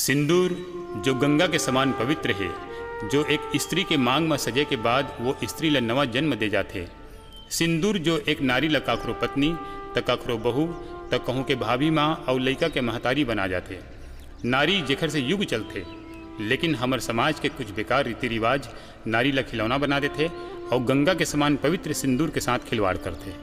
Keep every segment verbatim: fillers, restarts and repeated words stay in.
सिंदूर, जो गंगा के समान पवित्र हे, जो एक स्त्री के मांग म सजे के बाद वो स्त्री ल नवा जन्म दे जाथे। सिंदूर, जो एक नारी ल काखरो पत्नी, त काखरो बहू, त कहूं के भाभी मां अउ लइका के महतारी बना जाथे। नारी, जेखर से युग चलथे, लेकिन हमर समाज के कुछ बेकार रीति रिवाज नारी ल खिलौना बना देथे अउ गंगा के समान पवित्र सिंदूर के साथ खिलवाड़ करथे।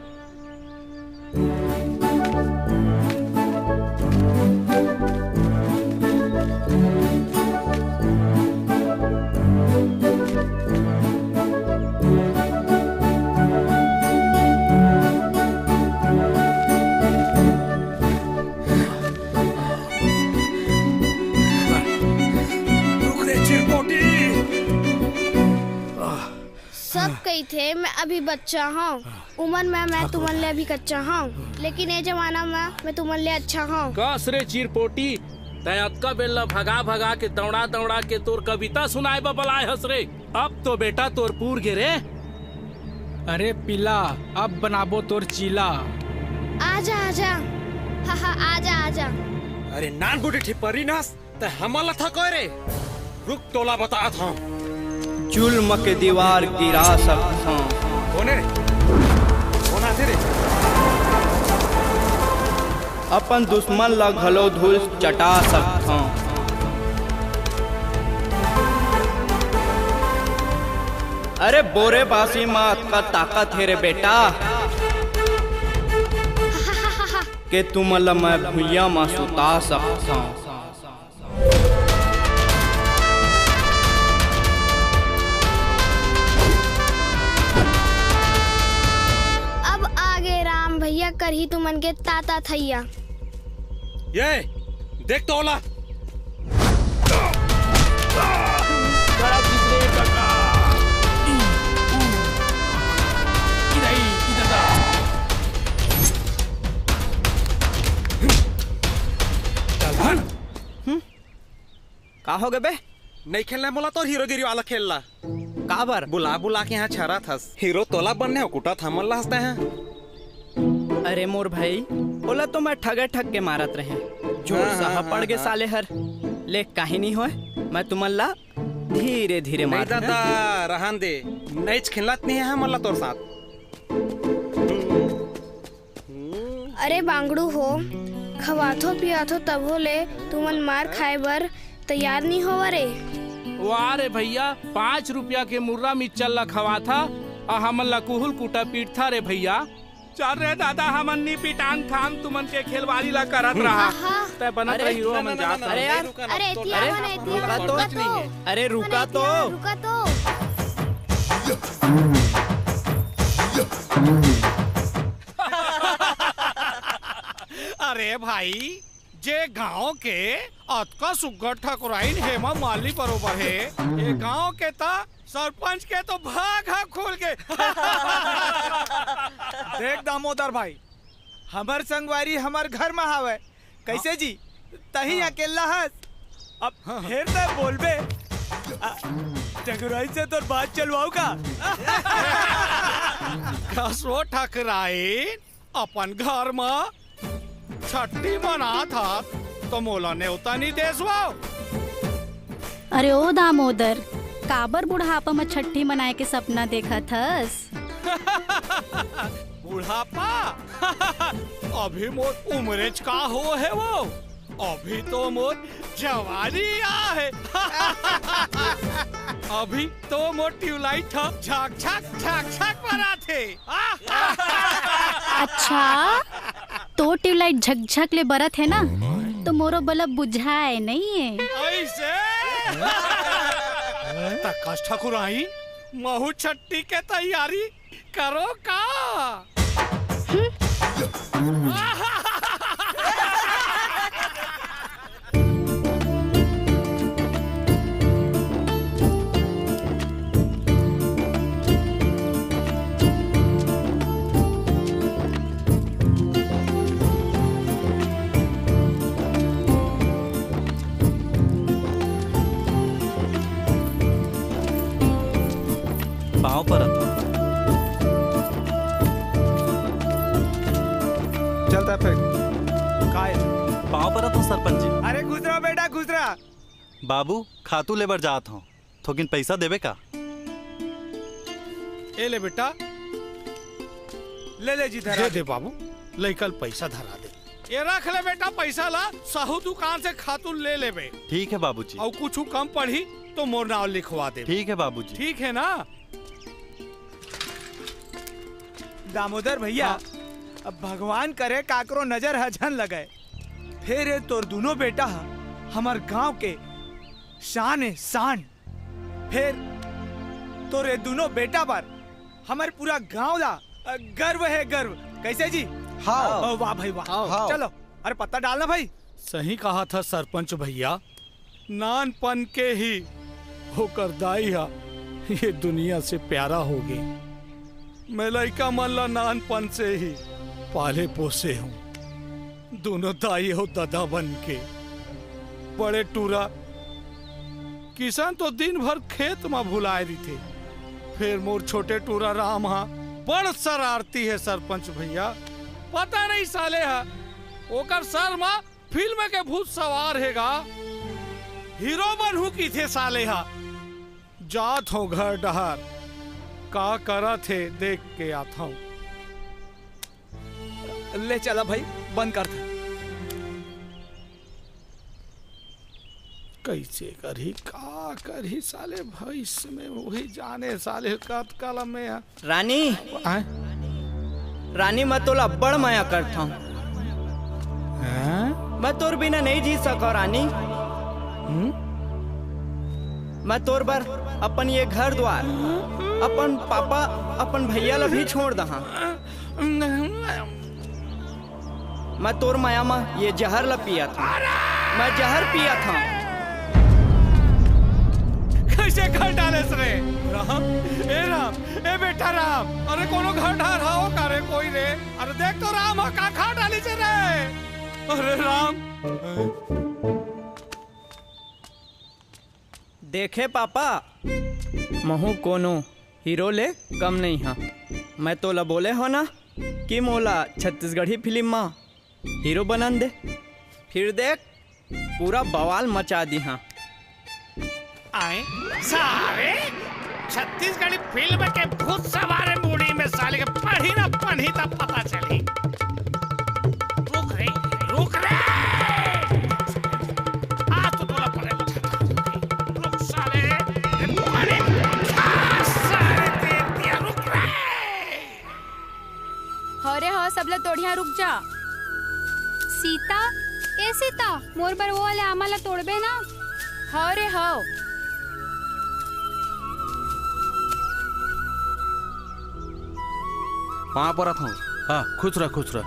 रुक रे चिरपोटी। सब कहिथे मैं अभी बच्चा हंव, उमर में मैं तुमन ले अभी कच्चा हंव, लेकिन ए जमाना में मैं तुमन ले अच्छा हंव। कस रे चिरपोटी, तैं अतका बेर ल भगा भगा के, दौड़ा दौड़ा के तोर कविता सुनाए बर बलाए हस रे। अब तो बेटा तोर पूर गे रे। अरे पीला, अब बनाबो तोर चीला। आजा आजा, हा हा, आजा आजा। अरे नान बूटी ठिपरी नास, तैं हमन ला थकोय रे? रुक, तोला बतात हंव। जुल्म के दीवार गिरा सकथंव। कोन ए रे? कोन आथे रे? अपन दुश्मन ला घलो धूल चटा सकथंव। अरे बोरे बासी म अतका ताकत हे रे बेटा, के तुमन ला मैं भुइयां म सुता सकथंव। अब आगे राम भैया करही तुमन के ताता थैया। ये देख तो ओला। का हो गे बे? नइ खेलना हे मोला तोर हीरोगिरी वाला खेल ला। काबर? बुला बुला के इहां छरत हस। हीरो तोला बनना हे, कुटत हमन ला हस तैं ह। अरे मोर भाई, ओला तो मैं ठगे ठग के मारत रहें। जोर हाँ, से हाँ, हपड़ गे हाँ। साले हर। ले, काहीं नइ होय, मैं तुमन ला धीरे धीरे मारत रहें। दादा, रहन दे। नइच खेलत नइ हे हमन ला तोर साथ। अरे बांगड़ू हो, खवाथो पियाथो तभो ले तुमन मार खाए बर तैयार नइ होवा रे। वाह रे भैया, पाँच रुपया के मुर्रा मिक्चर ला खवाथा, अउ हमन ला कुहुल कुटा पीटथा रे भैया। चल रे दादा, हमन नी पिटान खान, तुमन के खेलवाड़ी ला करत रहा। आहा। तैं बनत अरे, रही रो, ना, हमन ना, ना, जात ना, हन। अरे यार, रुका ना, अरे, तो एतिया अरे, मन, एतिया रुका मन, तो। रुका तो। अरे, रुका मन, एतिया तो। मन, रुका तो। अरे भाई, जे गांव के अतका सुग्घर ठकुराइन हेमा मालिनी बरोबर हे, ए गांव के त सरपंच के तो भाग ह खुल गे। देख दामोदर भाई, हमर संगवारी हमर घर म हावय, कइसे जी? तहीं हाँ। अकेल्ला हस। अब हाँ, हाँ। फेर तैं बोलबे। आ, ठकुराइन से तोर बात चलवाहूं का? कस वो ठकुराइन अपन घर म छट्ठी मनात हस, त मोला नेवता नइ देस वो? अरे ओ दामोदर, काबर बुढ़ापा म छट्ठी मनाए के सपना देखत हस? बुढ़ापा? अभी मोर उमरेच का होहे वो, अभी तो मोर जवानी आहे। अभी तो मोर ट्यूबलाइट ह झक झक झक झक बरत हे। अच्छा, तोर ट्यूबलाइट झक झक ले बरत हे ना, त मोरो बलब बुझाए नइ हे। अइसे? त कस ठकुराइन, महूं छट्ठी के तैयारी करों का? पाँव परत हंव। चलता फिर। काय? पाँव परत हंव सरपंच जी। अरे खुश रहा बेटा, खुश रहा। बाबू, खातू लेबर जात हूँ, थोकिन पैसा देबे का? ए ले बेटा, ले ले जी, धरा दे दे। बाबू, लइका ल पैसा धरा दे। ये रख ले बेटा पैसा ला, साहू दुकान से खातू ले लेबे। ठीक है बाबूजी। अउ कुछ कम पड़ही तो मोर नाव लिखवा दे। ठीक है बाबूजी। ठीक है ना? दामोदर भैया, हाँ। अब भगवान करे काकरो नजर ह झन लगे। फेर ये तोर दुनो बेटा ह हमर गांव के शान ए शान। फेर तोर ये दुनो बेटा बर हमर पूरा गांव ला, अ, गर्व हे, गर्व। कैसे जी? हाँ। ओ, वाह भाई, वाह। हाँ। चलो, अरे पत्ता डालना भाई। सही कहा था सरपंच भैया, नानपन के ही ओकर दाई हा ये दुनिया से प्यारा हो गे। मैं लइका मन ला नानपन से ही पाले पोसे हूँ, दोनों दाई अउ ददा बन के। बड़े टूरा किशन तो दिन भर खेत म भुलाए रहिथे, फेर मोर छोटे टूरा राम हा बड़ शरारती हे सरपंच भैया। पता नहीं साले हा ओकर सर म फिल्म के भूत सवार हे गा। हीरो बनहूं किथे साले हा। जात हूं घर डहर, का करत हे देख के आत हूं। ले चला भाई, बंद कर दे। कैसे करही, का करही साले, भविष्य में वही जाने साले, कत कलम में है। रानी, आय? रानी, मैं तोला बड़ मया करथंव। हैं? मैं तोर बिना नहीं जी सकव, रानी। हम्म? मैं तोर बर अपन ये घर द्वार, अपन पापा, अपन भैया ला भी छोड़ दहा। मैं तोर मया म ये जहर ला पियत हंव। मैं जहर पियत हंव। कैसे घर डालेस रे? राम, ए राम, ए बेटा राम, अरे कोनो घर डार हाव का रे कोई रे? अरे देख तो राम हा का घर डालिस रे। अरे राम। देखे पापा, महू कोनो हीरो ले कम नहीं हा। मैं तोला बोले हो ना कि मोला छत्तीसगढ़ी फिल्म मा हीरो बनन दे। फिर देख, पूरा बवाल मचा दिहा। आए सारे छत्तीसगढ़ी फिल्म के भूत सवार मुड़ी में साले के पढ़ी ना पढ़ी तब पता चली। रुक रे, रुक रे। आज तो तोला पहले उठाता हूँ। रुक साले, अरे, आ, साले तेरे दिया, रुक रे। हव रे हव, सबला तोड़िया, रुक जा। सीता, ए सीता, मोर बर वो वाले आमा ला तोड़बे ना? हव रे हव। पाँव परत हंव। हाँ, खुश रह, खुश रह।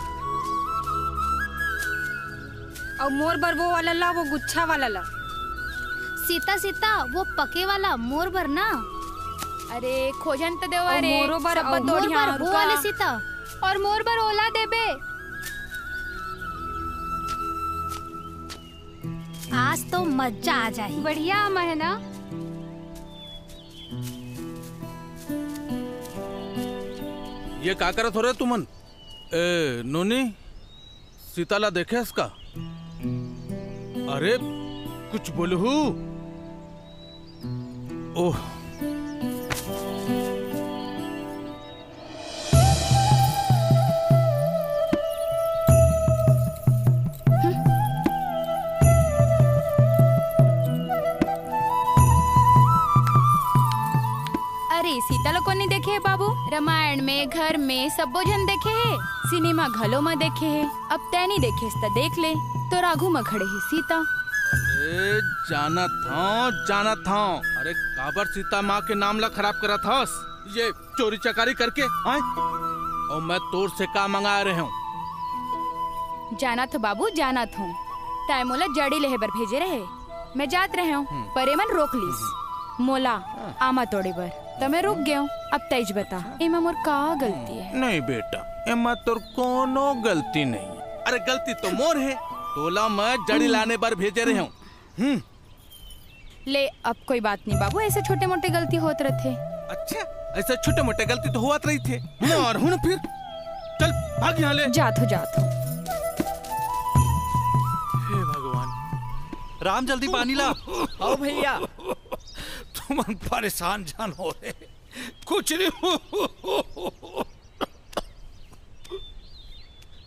अउ मोर बर वो वाला ला, वो गुच्छा वाला ला। सीता, सीता, वो पके वाला मोर बर ना। अरे, खोजन तो देवा अउ रे, मोरो बर, सब अउ मोर दोढ़िया बर वो रुका। वाले सीता। अउ मोर बर ओला देबे। आज तो मजा आ जाही। बढ़िया आमा है ना? ये का करत हो रे तुमन? ए, नोनी, सीता ला देखेस का? अरे, कुछ बोलहू? ओह। अरे, सीता ला कोन नइ देखे हे बाबू? रामायण में, घर में सब्बो झन देखे हे, सिनेमा घलो म देखे हे। अब तैं नइ देखेस त देख ले, तोर आघू म खड़े हे सीता। अरे, जानत हंव, जानत हंव। अरे, काबर सीता माँ के नाम ला खराब करत हस? ये चोरी चकारी करके, आय? अउ मैं तोर से का मंगाए रहेंव? जानत हंव बाबू, जानत हंव। तैं मोला जड़ी लेहे बर भेजे रहे। मैं जात रहेंव, हम्म। पर एमन रोक लीस। हम्म। मोला हाँ। आमा तोड़े बर। त मैं रुक गेंव। अब तैंच बता, अच्छा। एमा मोर का गलती हे? नहीं बेटा, एमा तोर कोनो गलती नहीं। अरे गलती तो मोर हे, तोला मैं जड़ी हम्म। लाने बर भेजे रहेंव। हम्म। ले, अब कोई बात नहीं बाबू, ऐसे छोटे मोटे गलती होत रथे। अच्छा, ऐसे छोटे मोटे गलती तो होत रहिथे। मारहूं ना फिर। चल, भाग यहाँ ले। जात हंव, जात हंव। हे भगवान। राम, जल्दी पानी ला। आओ भैया। तुमन परेशान झन हो रे, कुछ नहीं।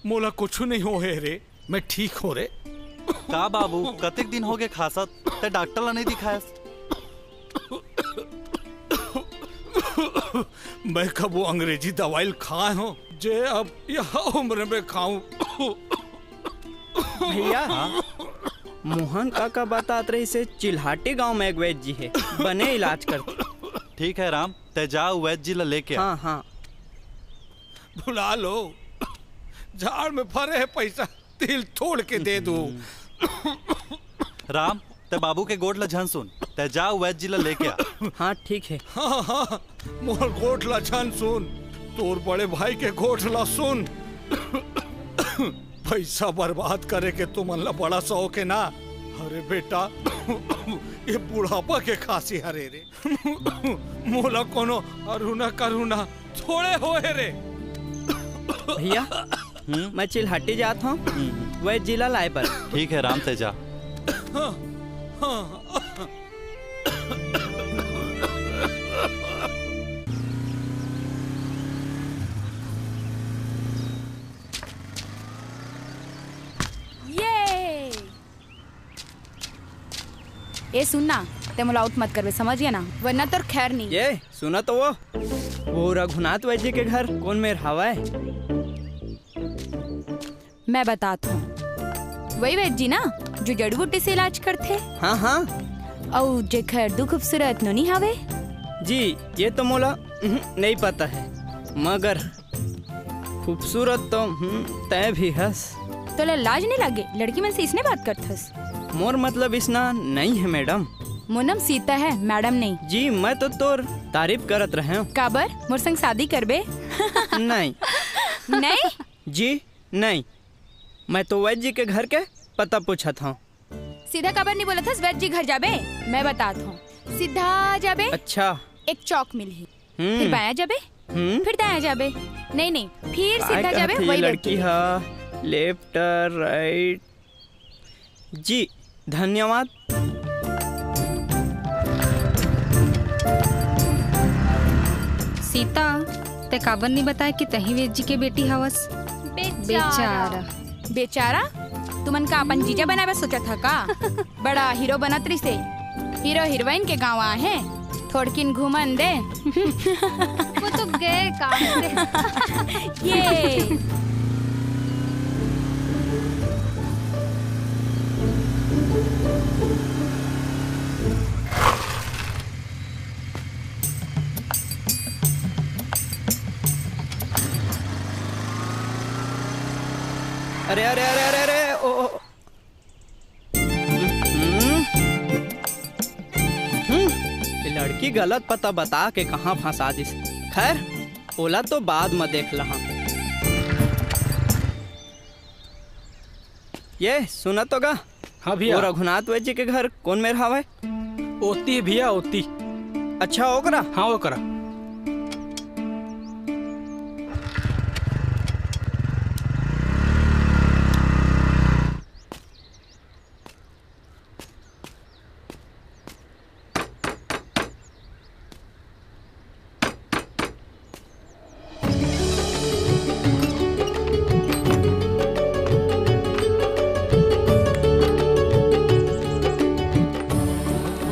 मोला कुछ नहीं हो हे रे, मैं ठीक हो रे। का बाबू, कतेक दिन हो गए खासत, ते डॉक्टर ला नहीं दिखायस? मैं कबो अंग्रेजी दवाई खाए हो, जे अब यह उम्र में खाऊं? भैया, हाँ? मोहन काका बतात रहिसे, चिल्हाटी गांव में एक वैद्य जी हे, बने इलाज करथे। ठीक है राम, ते जा वैद्य जी ला लेके आ। हाँ, हाँ। बुला लो, झाड़ में फरे है पैसा, तिल तोड़ के दे दो। राम, ते बाबू के गोठ ला झन सुन, ते जा वैद्य जी ला लेके आ। हाँ, ठीक है। हाँ, हाँ, मोर गोठ ला झन सुन, तोर बड़े भाई के गोठ ला सुन। पैसा बर्बाद करे के तुमन ला बड़ा शौक है ना? अरे बेटा, ये बुढ़ापा के खांसी हरे रे। मोला कोनो अरुणा करुणा थोड़े होए रे। भैया, हम्म? मैं चिल्हाटी जात हूँ, हम्म। वैद्य जी ला लाए बर। ठीक है राम, ते जा। ये ए सुन ना, ते मोला आउट मत करबे, समझ गया ना, वरना तोर खैर नहीं। ये सुना तो वो, वो रघुनाथ वैद्य के घर कोन मेर हवय? मैं बतात हूँ, वही वैद्य जी ना, जो जड़ी बूटी से इलाज करथे। हाँ, हाँ। अउ जेखर दू खूबसूरत नोनी हवे। जी, ये तो मोला, उहुं, नहीं पता है, मगर खूबसूरत तो, हम्म, तय भी हस। तोला लाज नहीं लागे? लड़की मन से इसने बात करथस? मोर मतलब इसना नहीं है, मैडम। मोर नाम सीता है, मैडम नहीं। जी, मैं तो तोर तारीफ करत रहे हूँ। काबर? मोर संग शादी करबे? नहीं। नहीं? जी, नहीं। मैं तो वैद्य जी के घर के पता पूछत हूँ। सीधा काबर नहीं बोलत हस, वैद्य जी घर जाबे? मैं बतात हूँ, सीधा जाबे। अच्छा। एक चौक मिलही, हम्म। फिर बायां जाबे, हम्म। फिर दायां जाबे। नहीं, नहीं, फिर काय सीधा जाबे, कहत हे वही ये लड़की वैद्य। हा, लेफ्ट, राइट। जी, धन्यवाद। सीता, ते काबर नहीं बताए कि तही वैद्य जी के बेटी हवस? बेचारा। बेचारा। बेचारा? तुमन का अपन जीजा बनावे सोचत ह का? बड़ा हीरो बनत रहिसे। हीरो हीरोइन के गांव आए हैं, थोड़किन घूमन दे। वो तो गए काम से। ये। अरे, अरे, अरे, अरे, अरे, ओ, ओ। हम्म। हम्म। ये लड़की गलत पता बता के कहाँ फंसा दिस। खैर, ओला तो बाद म देख लहा। ये सुना तो गा। हाँ भैया। वो रघुनाथ वैद्य के घर कोन मेर हावय? ओती भैया, ओती। अच्छा, ओकरा? हाँ, ओकरा।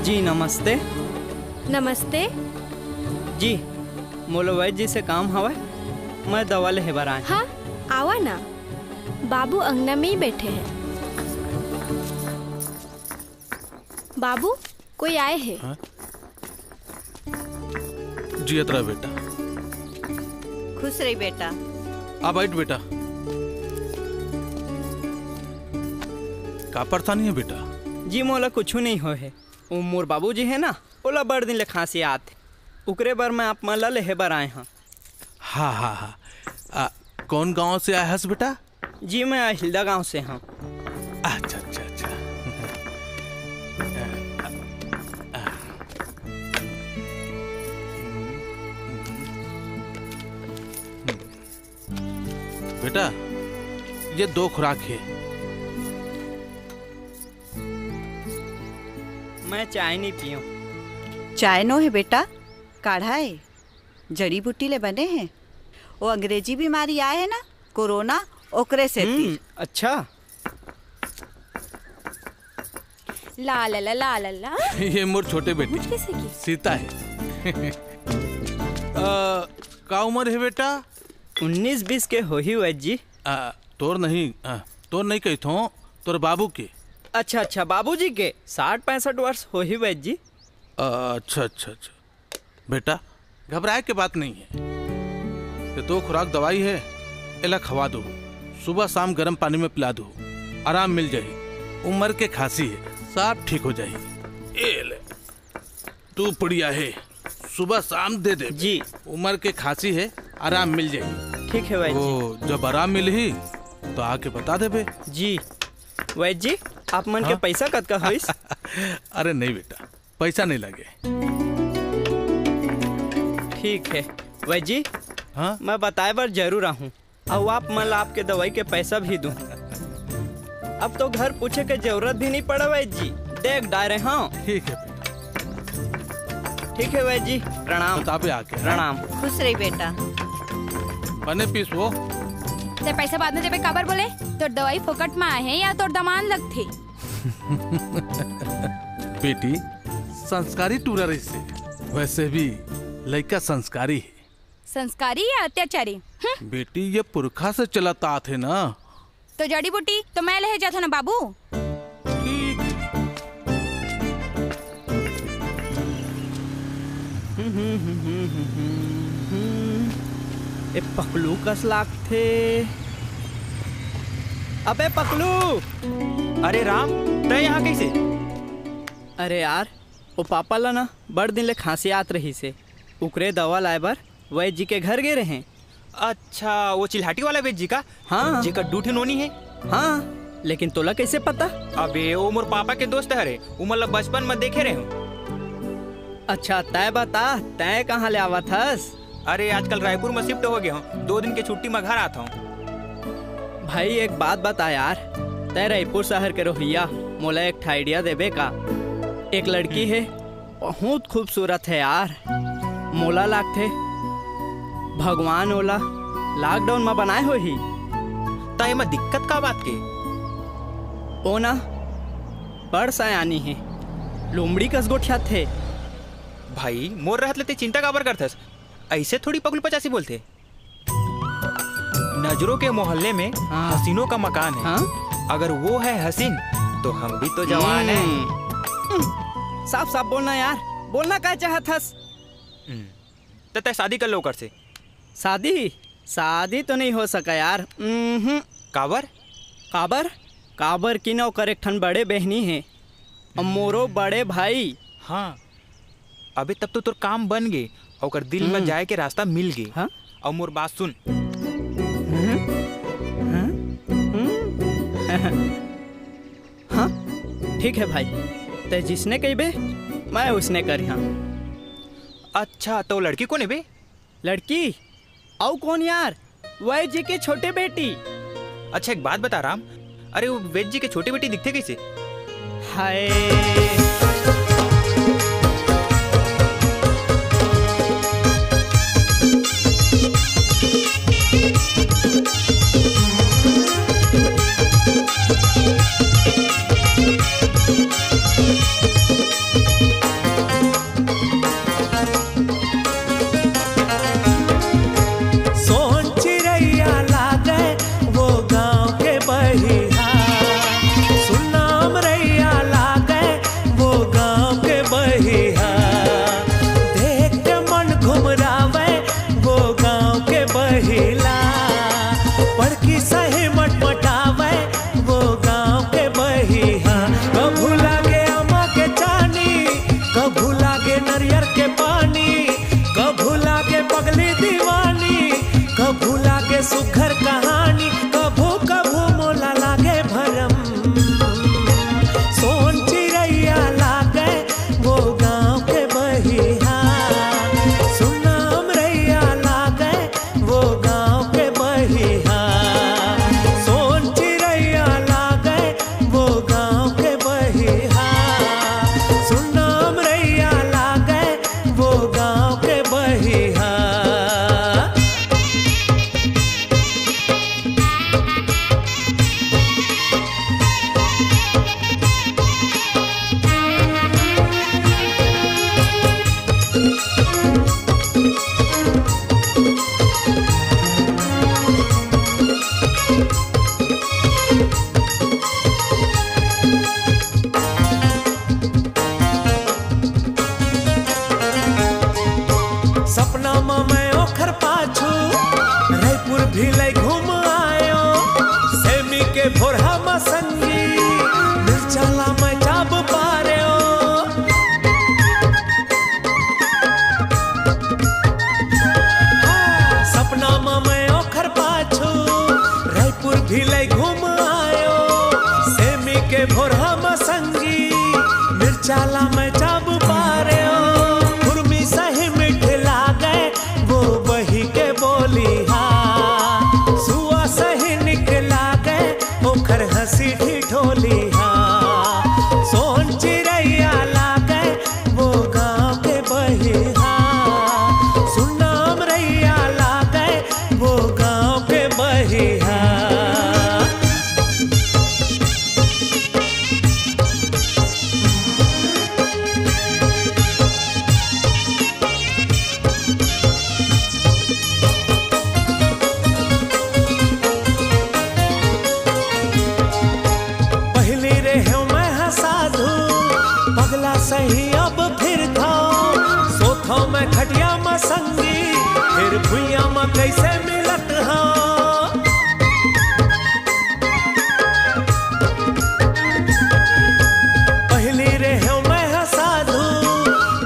जी, नमस्ते। नमस्ते। जी, मोला वैद्य जी से काम हवय, मैं दवा लेहे बर आए हँव। हाँ, आवा ना, बाबू अंगना में ही बैठे हैं। बाबू, कोई आए हे। हाँ? जियत रह बेटा। खुश रही बेटा। आ बैठ बेटा। का परेशानी हे बेटा? जी, मोला कुछू नहीं होए हे। वो मोर बाबूजी हे ना, ओला बड़ दिन ले खांसी आत हे। उकरे बर मैं आप मन ला लेहे बर आए हँव। हाँ, हाँ, हाँ। आ, कौन गांव से आए हस बेटा? जी, मैं अहिलदा गांव से हँव। अच्छा, अच्छा, अच्छा। बेटा, ये दो खुराक हे। मैं चाय नहीं पीऊँ। चाय नो हे बेटा, काढ़ा हे, जड़ी बूटी ले बने हे। वो अंग्रेजी बीमारी आए हे ना, कोरोना, ओकरे सेती। हम्म, अच्छा। ला ला ला ला ला ला। ये मोर छोटे बेटी मुझ कैसे की? सीता हे। अ, का उम्र हे बेटा? उन्नीस बीस के होही वैद जी। आ, तोर नहीं, आ, तोर नहीं कहिथों, तोर बाबू के। अच्छा, अच्छा, बाबूजी के साठ पैंसठ वर्ष होही वैद जी। आ, अच्छा, अच्छा, अच्छा। बेटा, घबराए के बात नहीं हे। ये तो खुराक दवाई हे, एला खवा दो। सुबह शाम गर्म पानी में पिला दो, आराम मिल जाही। उम्र के खांसी हे, साफ ठीक हो जाही। ए ले, दू पुड़िया हे, सुबह शाम दे दे। जी। उम्र के खांसी हे, आराम मिल जाही। ठीक हे वैद जी। वो जब आराम मिलही, तो आके बता देबे। जी। वैद जी, आप मन के हाँ? पैसा कतका होइस? अरे नहीं बेटा, पैसा नहीं लगे। ठीक हे वैद जी। हाँ? मैं बताए बर जरूर आहूँ, अउ आप मन ला आपके दवाई के पैसा भी दूँ। अब तो घर पूछे के जरूरत भी नहीं पड़े वैद जी, देख डारे हँव। ठीक हे बेटा। ठीक हे वैद जी, प्रणाम। बताबे आके, हाँ? प्रणाम। खुश रही बेटा। बने पीस वो। ते पैसा बाद में देबे काबर बोले? तोर दवाई फोकट में आए हे या तोर दमान लगथे? बेटी, संस्कारी टूरा रहिसे। वैसे भी लइका संस्कारी हे। संस्कारी या अत्याचारी? हम्म। बेटी, ये पुरखा से चलत आत हे ना। तो जड़ी बूटी तो मैं लेहे जाथों ना बाबू। ठीक। ए पकलू कस लागथे। अबे पकलू। अरे राम, तैं यहाँ कैसे? अरे यार, ओ पापा ला ना बड़ दिन ले खांसी आत रहिसे, उकरे दवा लाए बर वैद जी के घर गे रहें। अच्छा, वो चिल्हाटी वाला वैद जी का? हाँ। जेकर दू ठे नोनी हे? हाँ, लेकिन तोला कैसे पता? अबे, वो मोर पापा के दोस्त हरे, उमन ला बचपन में देखे रहेंव। अच्छा, तैं बता, तैं कहाँ ले आवत हस? अरे, आजकल रायपुर में शिफ्ट हो गए हँव, दो दिन के छुट्टी में घर आत हँव। भाई, एक बात बता यार, तैं रायपुर शहर के रहोइया, मोला एक ठा idea देबे का? एक लड़की हम्म। हे, बहुत खूबसूरत हे यार। मोला लागथे भगवान ओला lockdown म बनाए होही। त एमा दिक्कत का बात के? ओ ना बड़ सयानी हे, लोमड़ी कस गोठियाथे। भाई, मोर रहत ले ते चिंता काबर करथस? ऐसे थोड़ी पगलू पचासी बोलथे। नजरों के मोहल्ले में हाँ। हसीनों का मकान है। हाँ? अगर वो है हसीन, तो हम भी तो जवान हैं। हम्म। हम्म। साफ साफ बोलना यार, बोलना का चाहत हस? हम्म। त तैं शादी कर ले ओकर से। शादी? शादी तो नहीं हो सका यार। हम्म। काबर? काबर? काबर कि ना ओकर एक ठन बड़े बहनी हे, अउ मोरो बड़े भाई। हाँ। अबे तब तो तोर काम बन गे, ओकर दिल में हम्म। जाए के रास्ता मिल गे। हाँ? अउ मोर बात सुन। हम्म। हम्म। हम्म। हाँ, ठीक है भाई, तैं जिसने कहिबे, मैं उसने करिहां। अच्छा, तो लड़की कोन हे बे? लड़की? अउ कोन यार, वैद जी के छोटे बेटी। अच्छा, एक बात बता राम, अरे वो वैद जी के छोटे बेटी दिखथे कैसे? हाय। सोन चिरैया लागे वो गाँव के बहिहा, सुनाम रैया लागे वो भिलाई घूम आयो, सेमी के भोरहा म संगी, मिर्चा ला मैं चाब पारेओ। सपना म मैं ओखर पाछू, रायपुर भिलाई घूम आयो, सेमी के भोरहा म संगी, मिर्चा ला मैं चाब पारेओ। खुरमी सही मीठ लागे, वो बही के बोली हा। सुआ सही निक लागे, ओखर हंसी ठिठोली हा। सोन चिरैया लागे, वो गाँव के बही हा। सुन्ना अमरैया लागे, वो गाँव के बही हा। पहिली रेहेंव मैं ह साधु, पगला सही अब फिरथंव। सोथंव मैं खटिया म संगी, फेर भुइयां म कइसे मिलत हंव। पहिली रेहेंव मैं ह साधु,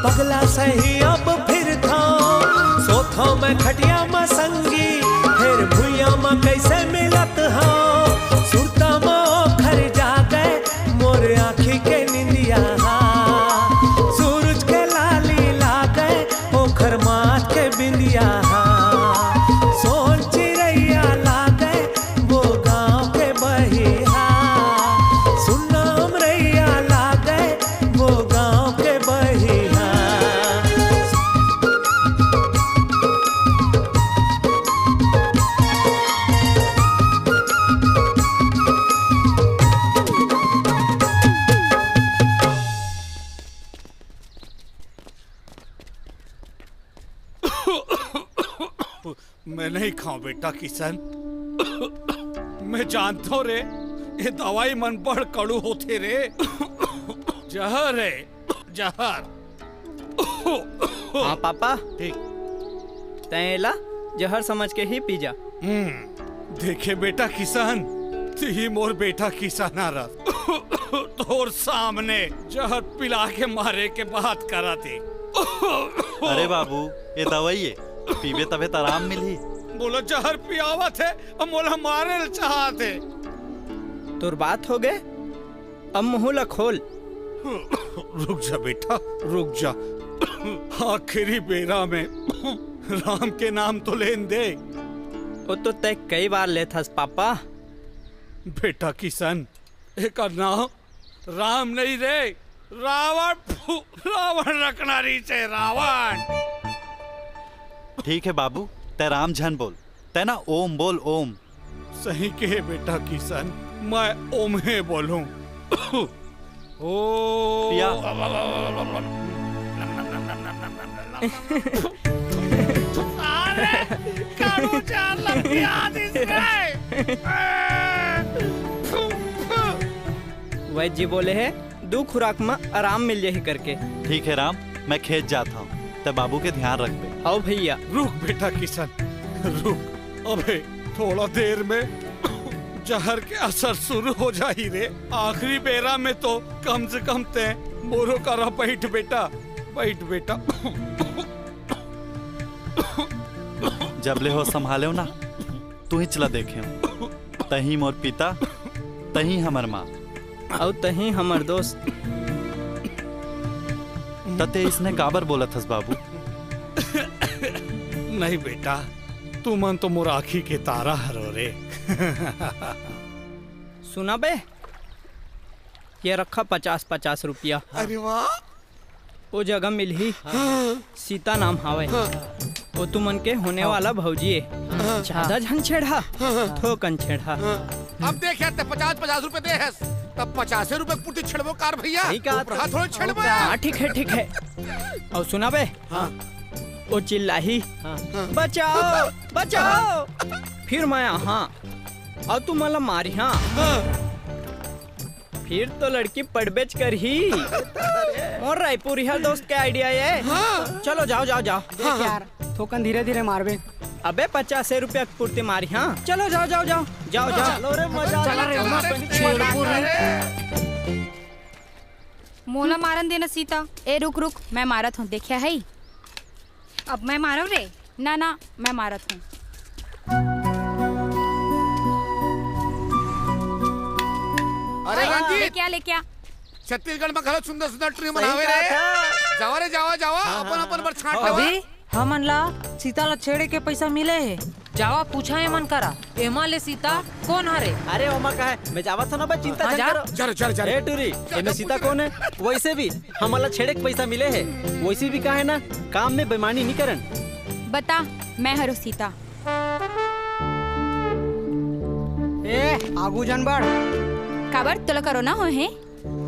पगला सही अब फिरथंव। सोथंव मैं खटिया म संगी, फेर भुइयां म कइसे मिलत हंव। सुरता म ओखर जागे, मोर आँखी के निंदिया हा। सूरज के लाली लागे, ओखर माथ के बिंदिया हा। सोन चिरैया लागे, वो गाँव के बही हा। सुन्ना अमरैया लागे, वो गाँव के बही हा। मैं नहीं खाऊं बेटा किशन। मैं जानथंव रे, ये दवाई मन बड़ कड़ू होथे रे। जहर हे, जहर। हाँ पापा, ठीक। तैं एला जहर समझ के ही पी जा। हम्म, देखे बेटा किशन, तिही मोर बेटा किशन हरस। तोर सामने जहर पिला के मारे के बात करत हे। अरे बाबू, ये दवाई हे, पीबे तभे त आराम मिलही। मोला जहर पियावत हे अउ मोला मारे ल चाहत हे। तोर बात होगे, अब मुंह ला खोल। रुक जा बेटा, रुक जा। आखिरी बेरा में राम के नाम तो लेन दे। वो तो तैं कई बार लेथस पापा। बेटा किशन, एकर नाम राम नहीं रे, रावण, फु-, रावण रखना रहिस हे, रावण। ठीक हे बाबू, तैं राम झन बोल, तैं ना ओम बोल, ओम। सही कहे बेटा किशन, मैं ओम्हे बोलूं। ओ पिया। अरे, कानू चार लग गया आज इसमें। वैद्य जी बोले हे, दू खुराक म आराम मिल जाही करके। ठीक हे राम, मैं खेत जात हंव, तैं बाबू के ध्यान रखबे। हव भैया। रुक बेटा किशन, रुक। अबे थोड़ा देर में जहर के असर शुरू हो जाही रे। आखिरी बेरा में तो कम से कम तैं मोरो करा बइठ बेटा, बइठ बेटा। जब ले होश संभालेव ना, तुहिच ला देखेंव। तहीं मोर पिता, तहीं हमर माँ। अउ तहीं हमर दोस्त। त तैं अइसने काबर बोलत हस बाबू? नहीं बेटा, तुमन तो मोर आँखी के तारा हरो रे। सुना बे, ये रखा पचास पचास रुपया। अरे वाह। ओ जगह मिलही, हाँ। सीता नाम हावय। हाँ। ओ तुमन के होने वाला भौजी ए। हाँ। ज्यादा झन छेड़हा, हाँ। थोकन छेड़हा। हाँ। अब देख यार, तैं पचास पचास रुपए दे हस, तब पचासे रुपए के पुरती छेड़बो कार भैया। सही कहा ऊपर हाथ थोड़े छेड़बो यार। हाँ, ठीक हे, ठीक हे। अउ सुना बे, हाँ। ओ चिल्लाही, हाँ। बचाओ, बचाओ। फिर मैं आहां, अउ तुमन ला मारिहां। हाँ। फिर तो लड़की पड़बेच करही। मोर रायपुरिया दोस्त के idea ए। हाँ। चलो जाओ, जाओ, जाओ। देख हाँ, हाँ। यार, थोकन धीरे धीरे मारबे। अबे पचास रुपया के पूर्ति मारी, हाँ? चलो, जाओ, जाओ, जाओ। जाओ, जाओ। चलो रे, मजा आ चला रे, गया। मस्त छेड़पुर रे। मोला मारन देना सीता। ए, रुक, रुक, मैं मारत हूँ, देखिया है। अब मैं मारव रे? ना, ना, मैं मारत हूँ। अरे ओए, रंजीत! लेके आ, लेके आ। छत्तीसगढ़ में घलो सुंदर सुंदर टूरी सही मनावे कहा रे। था। जावा रे, जावा, जावा, हाँ, अपन, हाँ, अपन हाँ। बर छांट हाँ। लेवा। अभी हमन ला सीता ला छेड़े के पैसा मिले हे। जावा पूछा एमन करा, एमा ले सीता कोन हरे? अरे ओमा का है, मैं जावत हूँ ना बा, चिंता हाँ, झन जा। करो। जा रे, जा रे, जा रे। ए टूरी, एमे सीता कोन है? वैसे भी हमन ला छेड़े के पैसा मिले हे, वैसे भी का है ना, काम में बेईमानी नहीं करन। बता, मैं हरो सीता। ए, आगू झन बढ़। काबर तोला करोना होए हे?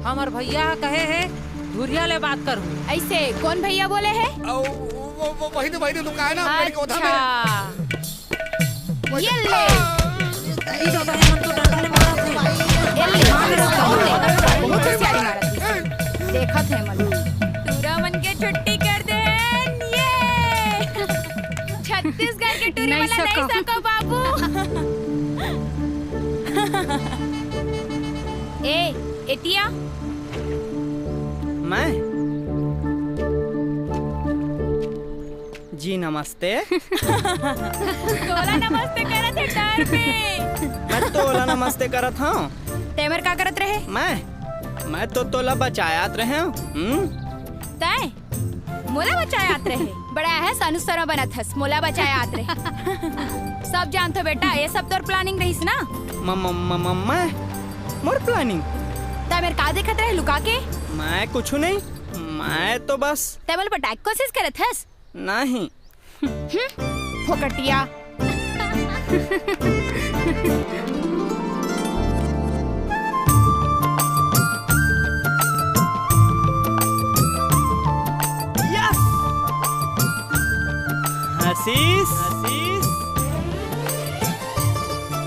हमर भैया ह कहे हे, धुरिया ले बात करहूँ। ऐसे कौन भैया बोले हे? ओ, वो, वो, वही तो, वही तो लुकाए ना, पेड़ के ओधा में। अच्छा। ये ले। ई तो भाई मन तो डंडा ले मारा थे। ये ले। बहुत होशियारी मारा थी। देखत हे मन। टूरा मन के छुट्टी कर दे। ये। छत्तीसगढ़ के टूरी नहीं वाला नहीं सको। सको बाबू। ए, एतिया। मैं? जी नमस्ते। तोला नमस्ते करत हे डर में। मैं तोला नमस्ते करत हूँ। ते मेर का करत रहे? मैं? मैं तो तोला बचायात रहे हूँ। हम्म? तय? मोला बचायात रहे। बड़ा है सानुसरा बनत हस, मोला बचायात रहे। सब जानथो बेटा, ये सब तोर planning रहिस ना? म-, म-, म-, म-, मैं? मोर planning? तय मेर का देखत रहे लुका के? मैं कुछ नहीं, मैं तो बस तय मोला पटाए के कोशिश करत हस? नहीं। हम्म, फोकटिया। Yes! हंसीस, हंसीस,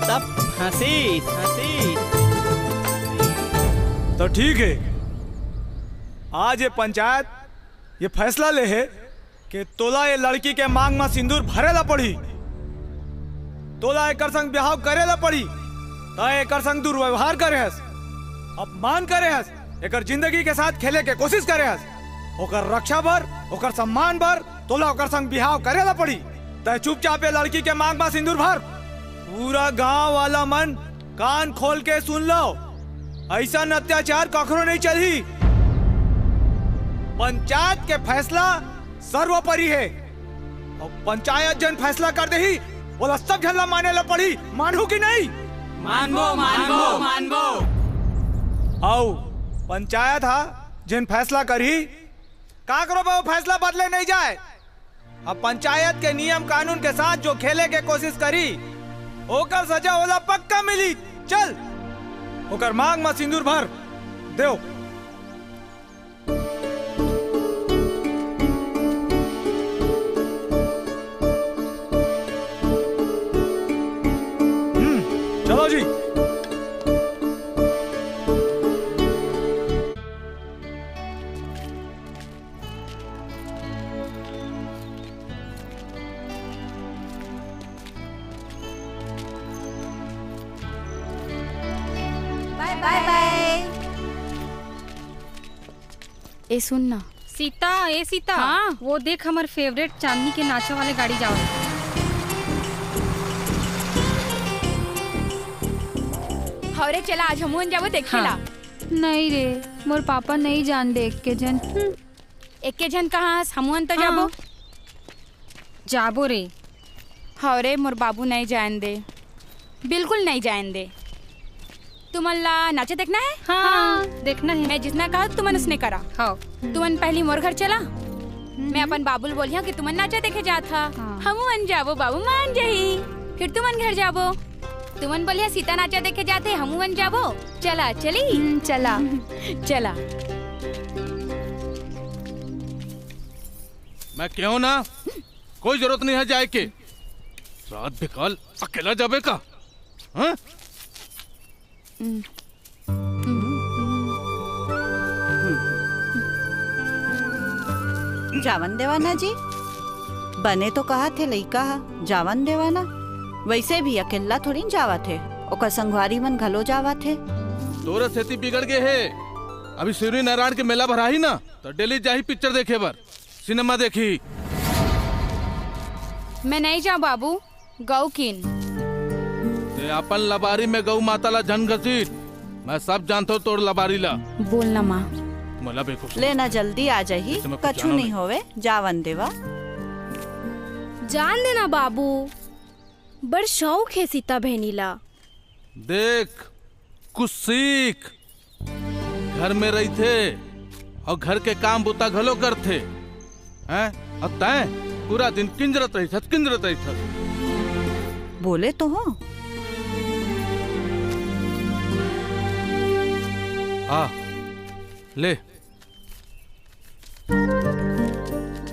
तब हंसीस, हंसीस। तो ठीक है, आज ये पंचायत ये फैसला ले हे कि तोला ये लड़की के मांग म सिंदूर भरे ला पड़ही, तोला एकर संग बिहाव करे ला पड़ही। तय एकर संग दुर्व्यवहार करे हस, अपमान करे हस, एकर जिंदगी के साथ खेले के कोशिश करे हस। ओकर रक्षा बर, ओकर सम्मान बर तोला ओकर संग बिहाव करे ला पड़ही। तय चुपचाप ये लड़की के मांग म सिंदूर भर। पूरा गांव वाला मन कान खोल के सुन लो, ऐसा अत्याचार कखरो नहीं चलही। पंचायत के फैसला सर्वोपरि हे। अउ पंचायत जेन फैसला कर देही, ओला सब झन ला माने ला पड़ही। मानहू कि नहीं? मानबो, मानबो, मानबो। अउ पंचायत हा जेन फैसला करही, काकरो बर वो फैसला बदले नहीं जाए। अब पंचायत के नियम कानून के साथ जो खेले के कोशिश करी, ओकर सजा ओला पक्का मिली। चल, ओकर मांग म सिंदूर भर देव। हम्म, चलो जी। बाय बाय। ए सुन ना। सीता, ए सीता। हाँ? वो देख हमर favourite चांदनी के नाचा वाले गाड़ी जावत। हवरे चला, आज हमहू मन जाबो देखे हाँ। ला। नहीं रे, मोर पापा नहीं जान दे एक्के झन। हम्म। एक्के झन कहाँ हस, हमहू मन तो हाँ। जाबो। जाबो रे। हव रे, मोर बाबू नहीं जान दे, बिल्कुल नहीं जान दे। तुमन ला नाचा देखना है? हाँ, हाँ। देखना है। मैं जितना कहा तुमन उसने करा। हाँ। तुमन पहली मोर घर चला, हम्म। मैं अपन बाबू ल बोलिया कि तुमन नाचा देखे जात हा। हाँ। हमू मन जाबो, बाबू मान जाही। फिर तुमन घर जाबो। तुमन बोलिया सीता नाचा देखे जात हे, हमू मन जाबो। चला, चली? हम्म, चला। चला। मैं केहेंव ना, कोई जरूरत नहीं है जाए के। रात बिकाल अकेला जाबे का? हाँ? जावन देवा ना जी। बने तो कहत हे लइका ह, जावन देवा ना। वइसे भी अकेल्ला थोड़ी न जावत हे, ओकर संगवारी मन घलो जावत हे। तोरे सेती बिगड़ गे हे। अभी सूर्यनारायण के मेला भराही ना, त डेली जाही पिक्चर देखे बर, सिनेमा देखही। मैं नइ जांव बाबू, गऊ किन। तें अपन लबारी में गऊ माता ला झन घसीट, मैं सब जानथंव तोर लबारी ला। बोल ना माँ। मोला बेवकूफ समझ। ले ना, जल्दी आ जाही, कछु नइ होवे, जावन देवा। जान देना बाबू, बड़ शौक हे सीता बहिनी ला। देख, कुछ सीख। घर में रहिथे अउ घर के काम बुता घलो करथे, हैं? अउ तैं पूरा दिन किंजरत रहिथस, किंजरत रहिथस। बोले तो हंव। आ, ले।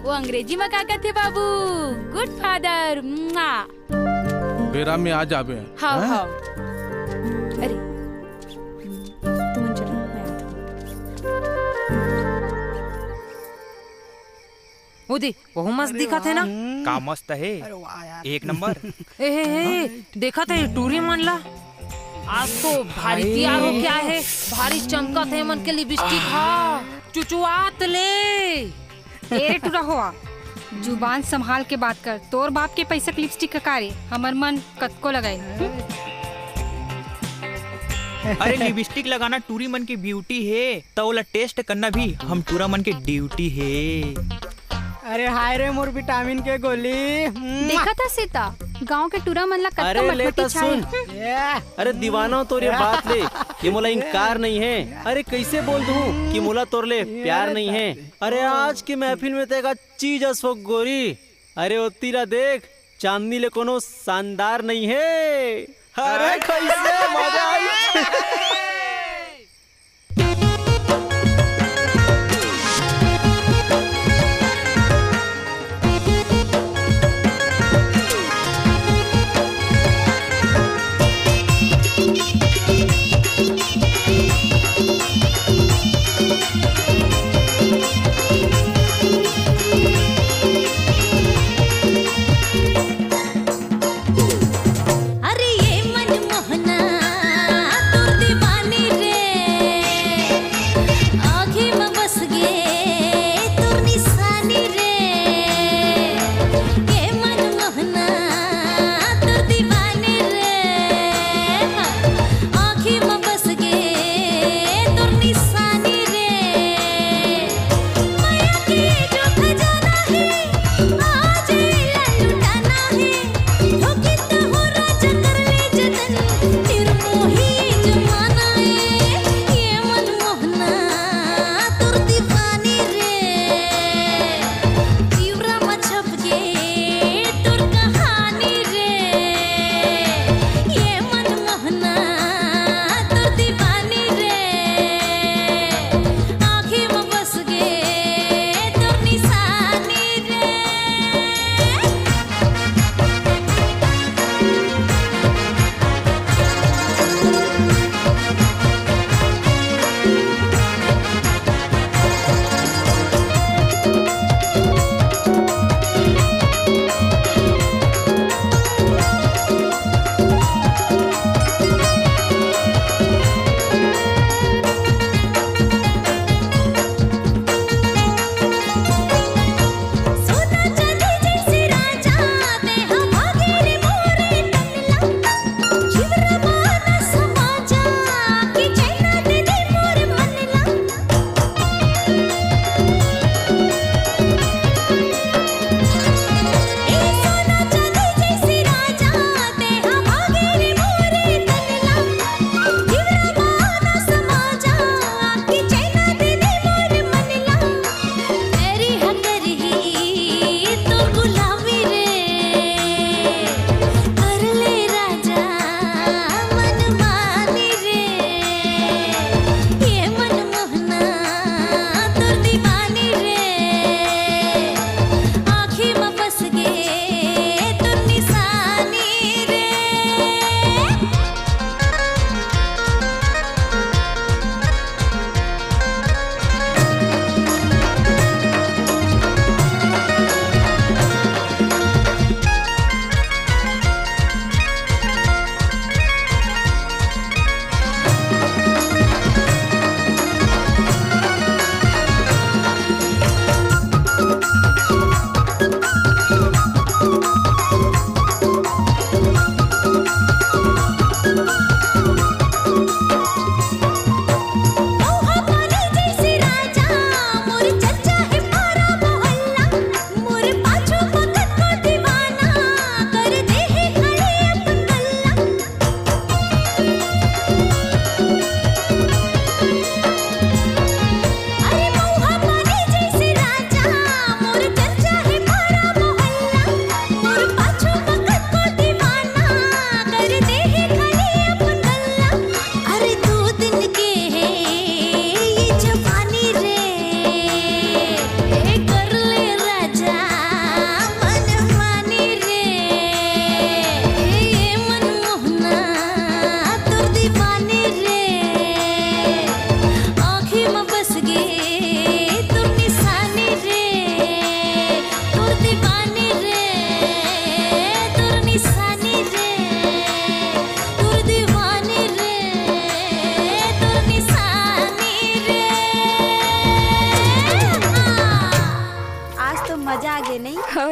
वो अंग्रेजी में का कथे बाबू? गुड फादर। मुआ। बेरा में आ जाबे। हाँ, हैं? हाँ। अरे, तुमन चलो, मैं आत हंव। ओ दे, बहुत मस्त दिखत हे ना? का मस्त हे? अरे वाह यार। एक नंबर। ए, हे, हे, देखत हे टूरी मन ला? आज तो भारी तैयार होके आए हे, भारी चमकत हे मन के लिपस्टिक हा, चुचुआत ले। ए रे टूरा होवा, जुबान संभाल के बात कर। तोर बाप के पैसा के लिपस्टिक का का रे? हमर मन कतको लगाई। अरे लिपस्टिक लगाना टूरी मन के ब्यूटी हे, त ओला टेस्ट करना भी हम टूरा मन के ड्यूटी हे। अरे हाय रे मोर विटामिन के गोली। देखत हस सीता, गांव के टूरा मन ला कतका अरे ले मटमटी त छाए। सुन। अरे दीवाना तोर ये बात ले, ये मोला इनकार नइ हे। अरे कइसे बोल दूं कि मोला तोर ले प्यार नइ हे। अरे आज के महफिल में तें का चीज अस हो गोरी। अरे ओती ला देख, चांदनी ले कोनो शानदार नइ हे। अरे कइसे मजा आई। अरे ये मनमोहना, तोर दीवाना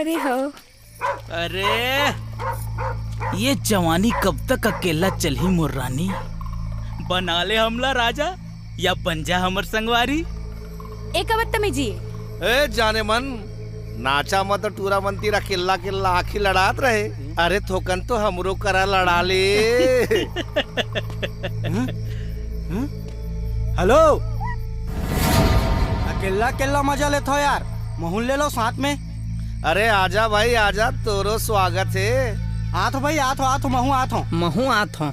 अरे हो। अरे, ये जवानी कब तक अकेला चलही मोर रानी? बना ले हमला राजा या बन जा हमर संगवारी। ए का बदतमीजी? ए जाने मन, नाचा म तो टूरा मन तीर अकेल्ला अकेल्ला आँखी लड़ात रहे। अरे थोकन तो हमरो करा लड़ा ले। हम्म? हम्म? हेलो, अकेल्ला अकेल्ला मजा लेथो यार, महूँ ल ले लो साथ में। अरे आजा भाई आजा, तोरो स्वागत हे। आथो भाई, आथो, आथो, महूँ आथो। महूँ आथो।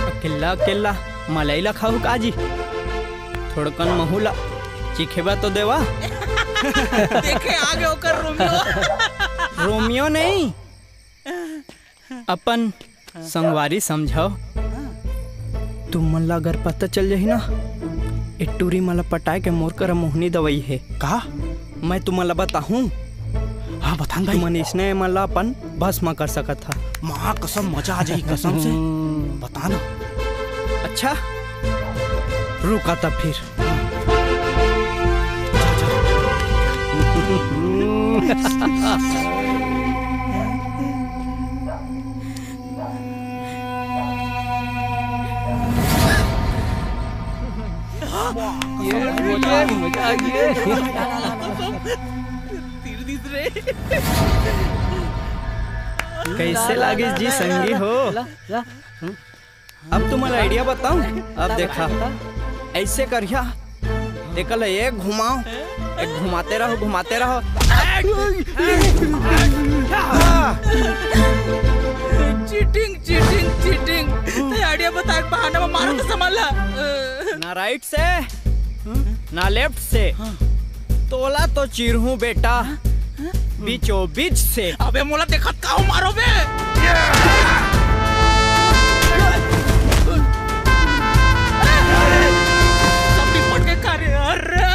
अकेल्ला अकेल्ला मलाई ला खाहू काजी? थोड़कन महूँ ला चिखेबा तो देवा। देखे आगे ओकर रोमियो। रोमियो नहीं, अपन संगवारी समझव। तुमन ला अगर पता चल जाही ना, ए टूरी मन ला पटाए के मोर करा मोहनी दवाई हे। का? मैं तुमन ला बताहूँ? हाँ, बता न भाई। तुमन इसने मन ला अपन बस म कर सकत हा। माँ कसम, मजा आ जाही कसम से। हम्म। बता ना। अच्छा, रुका तब फिर। ये, ये मजा आ गया। कैसे लागिस जी संगी हो? अब तुम्हारा आइडिया बताऊं? अब देखा, ऐसे करिया, देखल एक घुमाओ, एक घुमाते रहो, घुमाते रहो। Cheating, cheating, cheating. ते आइडिया बता के बहाना में मारा तो समझ ला। ना राइट से, ना लेफ्ट से। तोला तो चिरहूं बेटा, बीचों बीच से। अबे मोला देखत का हो मारो बे। सब निपट के करे, अरे।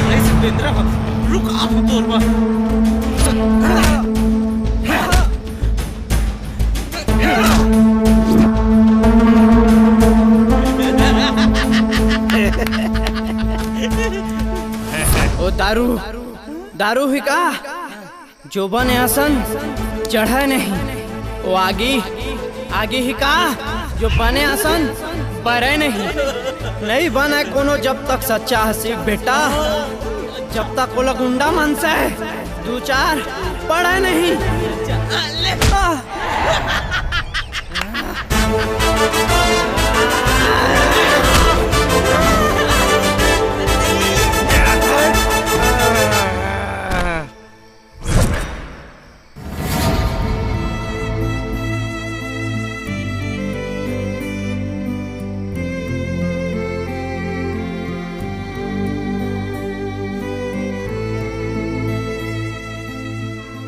ए जितेंद्र, रुक, आप तोर बा। ओ दारू, दारू ही का? जो बने असन चढ़े नहीं, वो आगी, आगी ही का? जो बने असन बरे नहीं। नहीं बने कोनो जब तक सच्चा हसी बेटा, जब तक ओला गुंडा मन से दू चार पड़े नहीं। आ!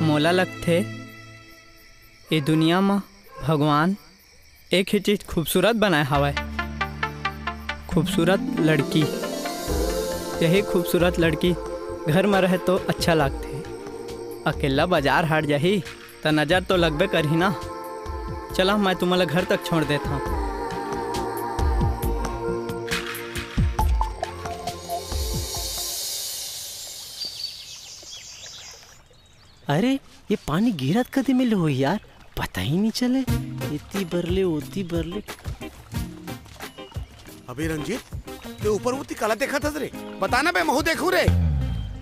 मोला लगथे, ए दुनिया म भगवान एक ही चीज खूबसूरत बनाए हवय, खूबसूरत लड़की। यही खूबसूरत लड़की घर म रहे तो अच्छा लागथे, अकेला बाजार हाट जाही त नजर तो लगबे करही ना। चला, मैं तुम्हां ला घर तक छोड़ देत हंव। अरे, ये पानी गिरत कदे में ले होही यार, पता ही नहीं चले। एती बर ले, ओती बर ले। अबे रंजीत, ते ऊपर ओती काला देखत हस रे? बता ना बे, महू देखू रे।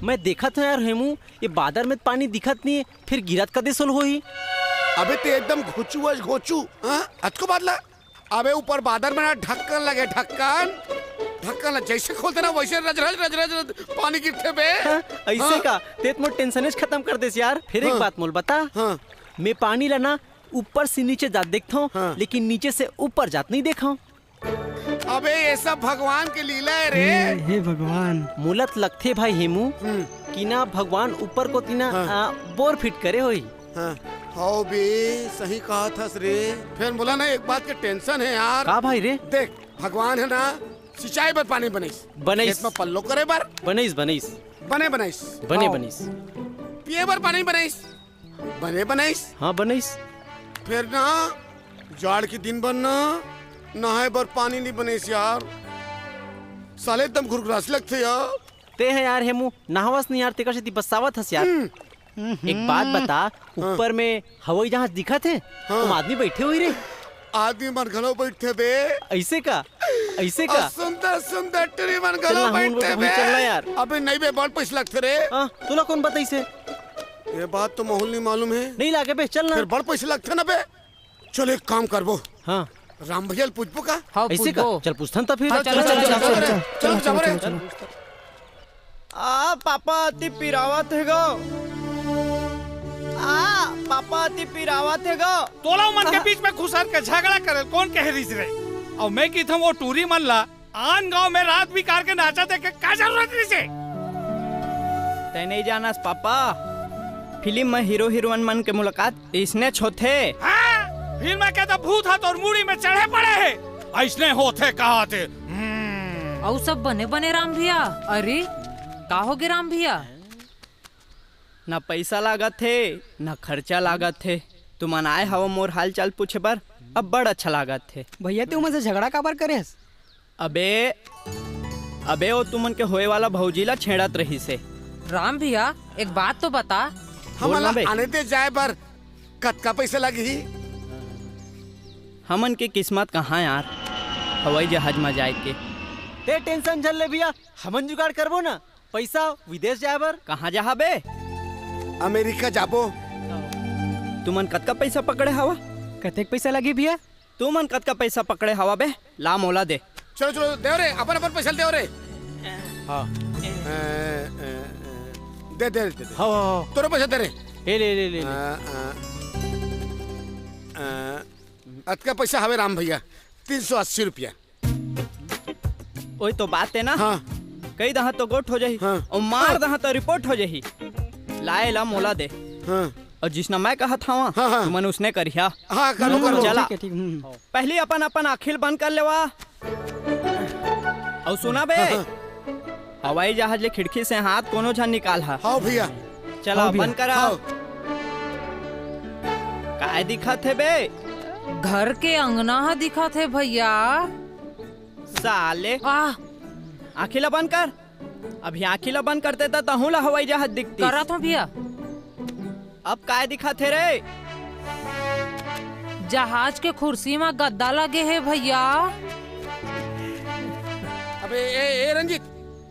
मैं देखत हंव यार हेमू, ये बादर में पानी दिखत नहीं है, फिर गिरत कदे सोल होही? अबे ते एकदम घोचू अस घोचू, हाँ? अतको बादला। अबे ऊपर बादर में ना ढक्कन लगे, ढक्कन। ढक्कन ला जैसे खोलते ना वैसे रज रज रज रज रज पानी गिरथे बे। हाँ, ऐसे हाँ। का? ते त मोर टेंशनेच खतम कर देस यार। फिर एक हाँ। बात मोला बता। हाँ। मैं पानी ला ना ऊपर से नीचे जात देखथंव, हाँ। लेकिन नीचे से ऊपर जात नहीं देखंव। अबे ये सब भगवान के लीला है रे। हे, हे भगवान। मोला त लगथे भाई हेमू हम्म। कि ना भगवान ऊपर कोती ना, हाँ। आ, बोर फिट करे होही। हाँ। हव बे, सही कहत हस रे। फेर मोला ना एक बात के tension हे यार। का भाई रे? देख, भगवान हे ना, सिंचाई बर पानी बनइस। बनइस। खेत में पल्लो करे बर। बनइस, बनइस। बने बनइस। बने हव। बनइस। पिए बर पानी बनइस। बने बनइस। हाँ, बनइस। फेर ना, जाड़ के दिन बर ना, नहाए बर पानी नइ बनइस यार। साले एकदम घुरघुरासी लगथे यार। ते ह यार हेमू, नहावस नइ यार, तेकर सेती बस्सावत हस यार। हम्म। एक बात बता, हाँ। ऊपर में हवाई जहाज दिखत हे? हाँ। ओमा आदमी बइठे होही रे। आदमी मन घलो बइठथे बे। अइसे का? अइसे का? अउ सुंदर सुंदर टूरी मन चल घलो ना, हम उन बइठथे बइठे बे। चल ना यार। अबे नहीं बे, बड़ पइसा लगथे रे। हाँ, तोला कोन बताइस हे? ये बात तो माहौल नइ मालूम हे। नइ लागे बे, चल ना। फेर बड़ पइसा लगथे ना बे। चल, एक काम करबो। हाँ। राम भैया ल पूछबो का? हाँ, अइसे का? पूछबो। चल, पूछथन त फेर। हाँ, चल, चल, चल, चल, चल, चल, चल, चल, चल, चल। आ, पापा, अति पिरावत हे गो। आ, पापा, अति पिरावत हे गो। तोला उमन के बीच में घुसर के झगड़ा करे ल कोन कहे रिहिस रे? अउ मैं कहिथंव वो टूरी मन ला आन गांव में रात बिकार के नाचा देखे का जरूरत रहिसे? तैं नइ जानस पापा, फिल्म में हीरो हीरोइन मन के मुलाकात अइसनेच होथे। हाँ, फिल्म के तो भूत ह तोर मुड़ी में चढ़े पड़े हे, अइसने होथे कहत हे। हम्म। अउ सब बने बने राम भैया। अरे, का होगे राम भैया? ना पइसा लागत हे, ना खर्चा लागत हे। तुमन आए हव मोर हालचाल पूछे बर, अब्बड़ अच्छा लागत हे। भैया, तें ओमन से झगड़ा काबर करे हस? अबे, अबे, वो तुमन के होए वाला भौजी ला छेड़त रहिसे। राम भैया, एक बात तो बता। बोल हमन ना ला बे। आने दे जाए बर कतका पइसा लगही? हमन के किस्मत कहाँ यार, हवाई जहाज म जाए के। तें tension झन ले भैया, हमन जुगाड़ करबो ना। पइसा विदेश जाए बर। कहाँ जाहा बे? अमेरिका जाबो। तुमन कतका पइसा पकड़े हवा? कतेक पइसा लगही भैया? तुमन कतका पइसा पकड़े हवा बे? ला मोला दे। चलो, चलो, देव रे, अपन, अपन पइसा ल देव रे। हाँ। ए, ए, ए, दे, दे, दे, दे। हाँ, हाँ, हाँ। तोरो पइसा दे रे। ए, ले, ले, ले, ले। आ, आ, आ, अतका पइसा हवे राम भैया, तीन सौ अस्सी रुपया। ओही तो बात हे ना। हाँ। कहि दहा तो गोठ हो जाही। हाँ। अउ मार दहा तो रिपोर्ट हो जाही। लाए ला मोला दे। हाँ। अउ जिसना मैं कहत हवं, हाँ, हाँ। तुमन उसने करिहा। हाँ, करो, हम्म, करो। चला। ठीक हे, ठीक हे, हम्म। पहली अपन, अपन आँखी ल बंद कर लेवा। अउ सुना बे, हाँ, हाँ। हवाई जहाज ले खिड़की से हाथ कोनो झन निकालहा। हाँ भैया। चला, हाँ भैया। बंद करा। हाँ। काय दिखत हे बे? घर के अंगना ह दिखत हे भैया। साले। आह। आँखी ला बंद कर। अभी आँखी ला बंद करते त तहूँ ला हवाई जहाज दिखती। करत हूँ भैया। अब काय दिखत हे रे? जहाज के खुर्सी म गद्दा लगे हे भैया। अबे ए, ए रंजीत,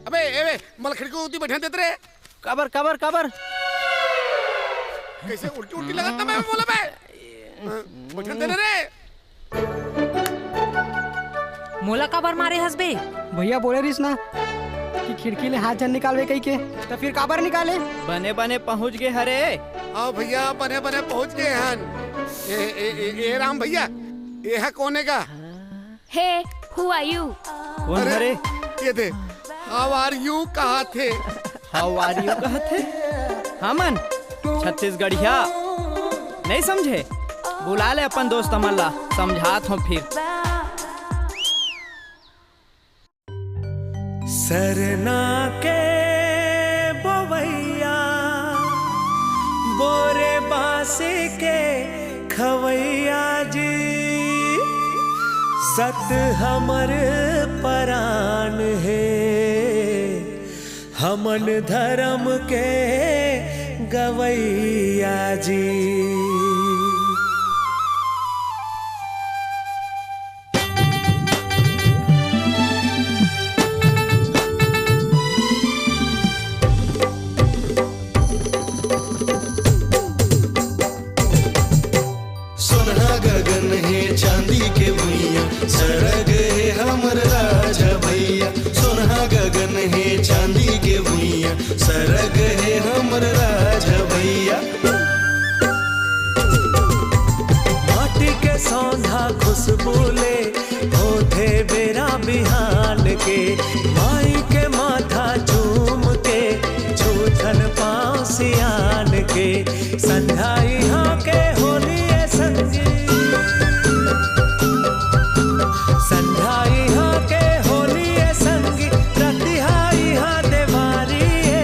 अबे ए, ए, मोला खिड़की उती बइठन देत रे। काबर, काबर, काबर? कइसे उल्टी उल्टी लगत हे मैं बोला बे? बइठन दे ना रे। मोला काबर मारे हस बे? भैया बोले रिहिस ना कि खिड़की ले हाथ झन निकालबे कहिके, त फिर काबर निकाले? बने बने पहुंच गे हरे। हाँ भैया, बने बने पहुंच गे हन। ए, ए, ए, ए राम भैया, ए हा कोन हे गा? Hey, who are you? कोन अरे, हरे? ये दे, how are you कहा थे? How are you कहा थे? हमन छत्तीसगढ़िया नहीं समझे? बुला ले अपन दोस्त मन ला, समझात हों फिर। सरना के बोवैया, बोरे बांस के खवैया जी, सत हमर परान हे, हमन धरम के गवैया जी। सोनहा गगन हे चांदी के भुइयां, सरग हे हमर राजा भैया। सोनहा गगन हे चांदी के भुइयां, सरग हे हमर राजा भैया। संध्या इहाँ के होली ए संगी, रतिहा इहाँ देवारी ए।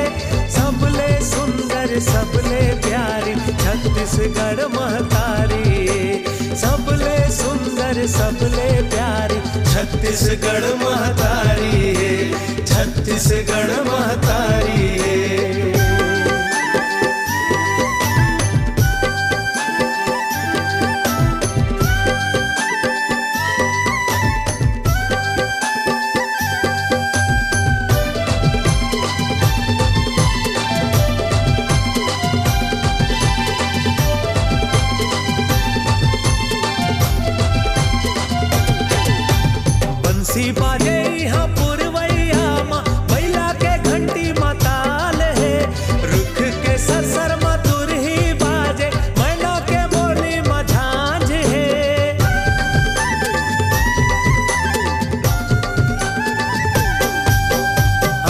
सबले सुंदर, सबले प्यारी, छत्तीसगढ़ महतारी ए। सबले सुंदर, सबले प्यारी, छत्तीसगढ़ महतारी ए। छत्तीसगढ़ महतारी ए। बंसी बाजे इहाँ पुरवैया मा, बइला के घंटी मा ताल हे। रुख के सरसर मा तुरही बाजे, मैना के बोली मा झांझ हे।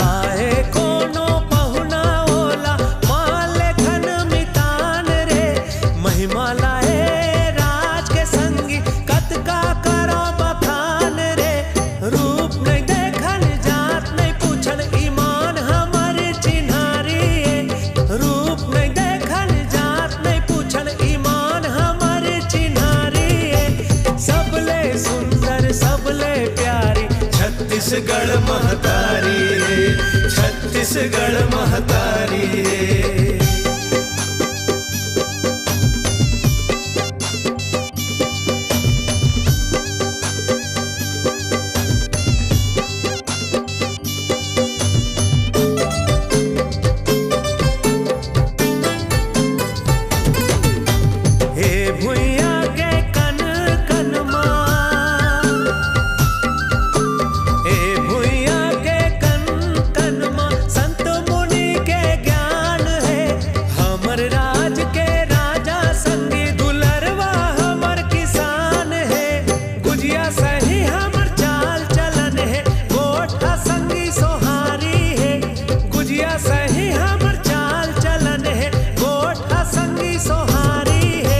आए कोनो पहुना ओला, माल धन मितान रे। महिमा लाए राज के संगी, कतका करो बखान रे। रूप नहीं देखन, जात नहीं पूछन, ईमान हमर चिन्हारी ए। रूप नहीं देखन, जात नहीं पूछन, ईमान हमर चिन्हारी ए। सबले सुंदर, सबले प्यारी, छत्तीसगढ़ महतारी ए। छत्तीसगढ़ महतारी ए। हे भुइयां के कन कन मा, हे भुइयां के कन कन मा, संत मुनि के ज्ञान हे। हमर राज के राजा संगी, दुलरवा हमर किसान हे। गुजिया सही हमर चाल चलन हे, गोठ संगी सोहारी हे। गुजिया सही हमर चाल चलन हे, गोठ संगी सोहारी हे।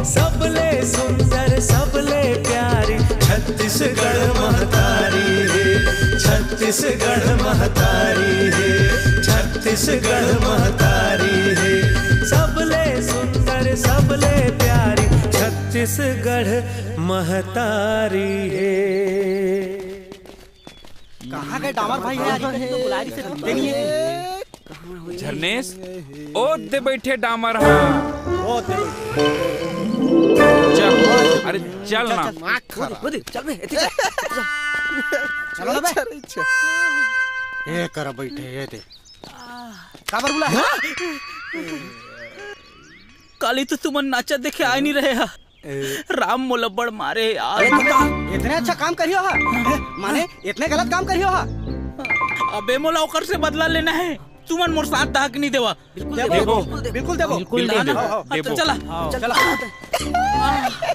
सबले सुंदर, सबले प्यारी, छत्तीसगढ़ महतारी हे। छत्तीसगढ़ महतारी हे। छत्तीसगढ़ महतारी हे। सबले सुंदर, सबले प्यारी, छत्तीसगढ़ महतारी हे। कहाँ गए डामर भाई? आज तो बुला रही से दिखते नहीं है। झरनेश, ओ दे बैठे डामर हा। ओ दे बैठे। चल, अरे चल ना। चल, चल, चल, चल बे, एती चल। चलो ना बे। अच्छा, अच्छा। ए कर बैठे, ये दे। काबर बुला? काली तो तुमन नाचा देखे आए नहीं रहे हा। राम मोला बड़ मारे यार। अरे कुत्ता, इतने अच्छा काम करियो हा, माने इतने गलत काम करियो हा। अबे मोला ओकर से बदला लेना है, तुमन मोर साथ दहा के नहीं देवा। बिल्कुल देबो, देबो। बिल्कुल देबो। बिल्कुल बिल्कुल देबो। देबो। हाँ, हाँ, देबो। चला, हाँ, चला। चला।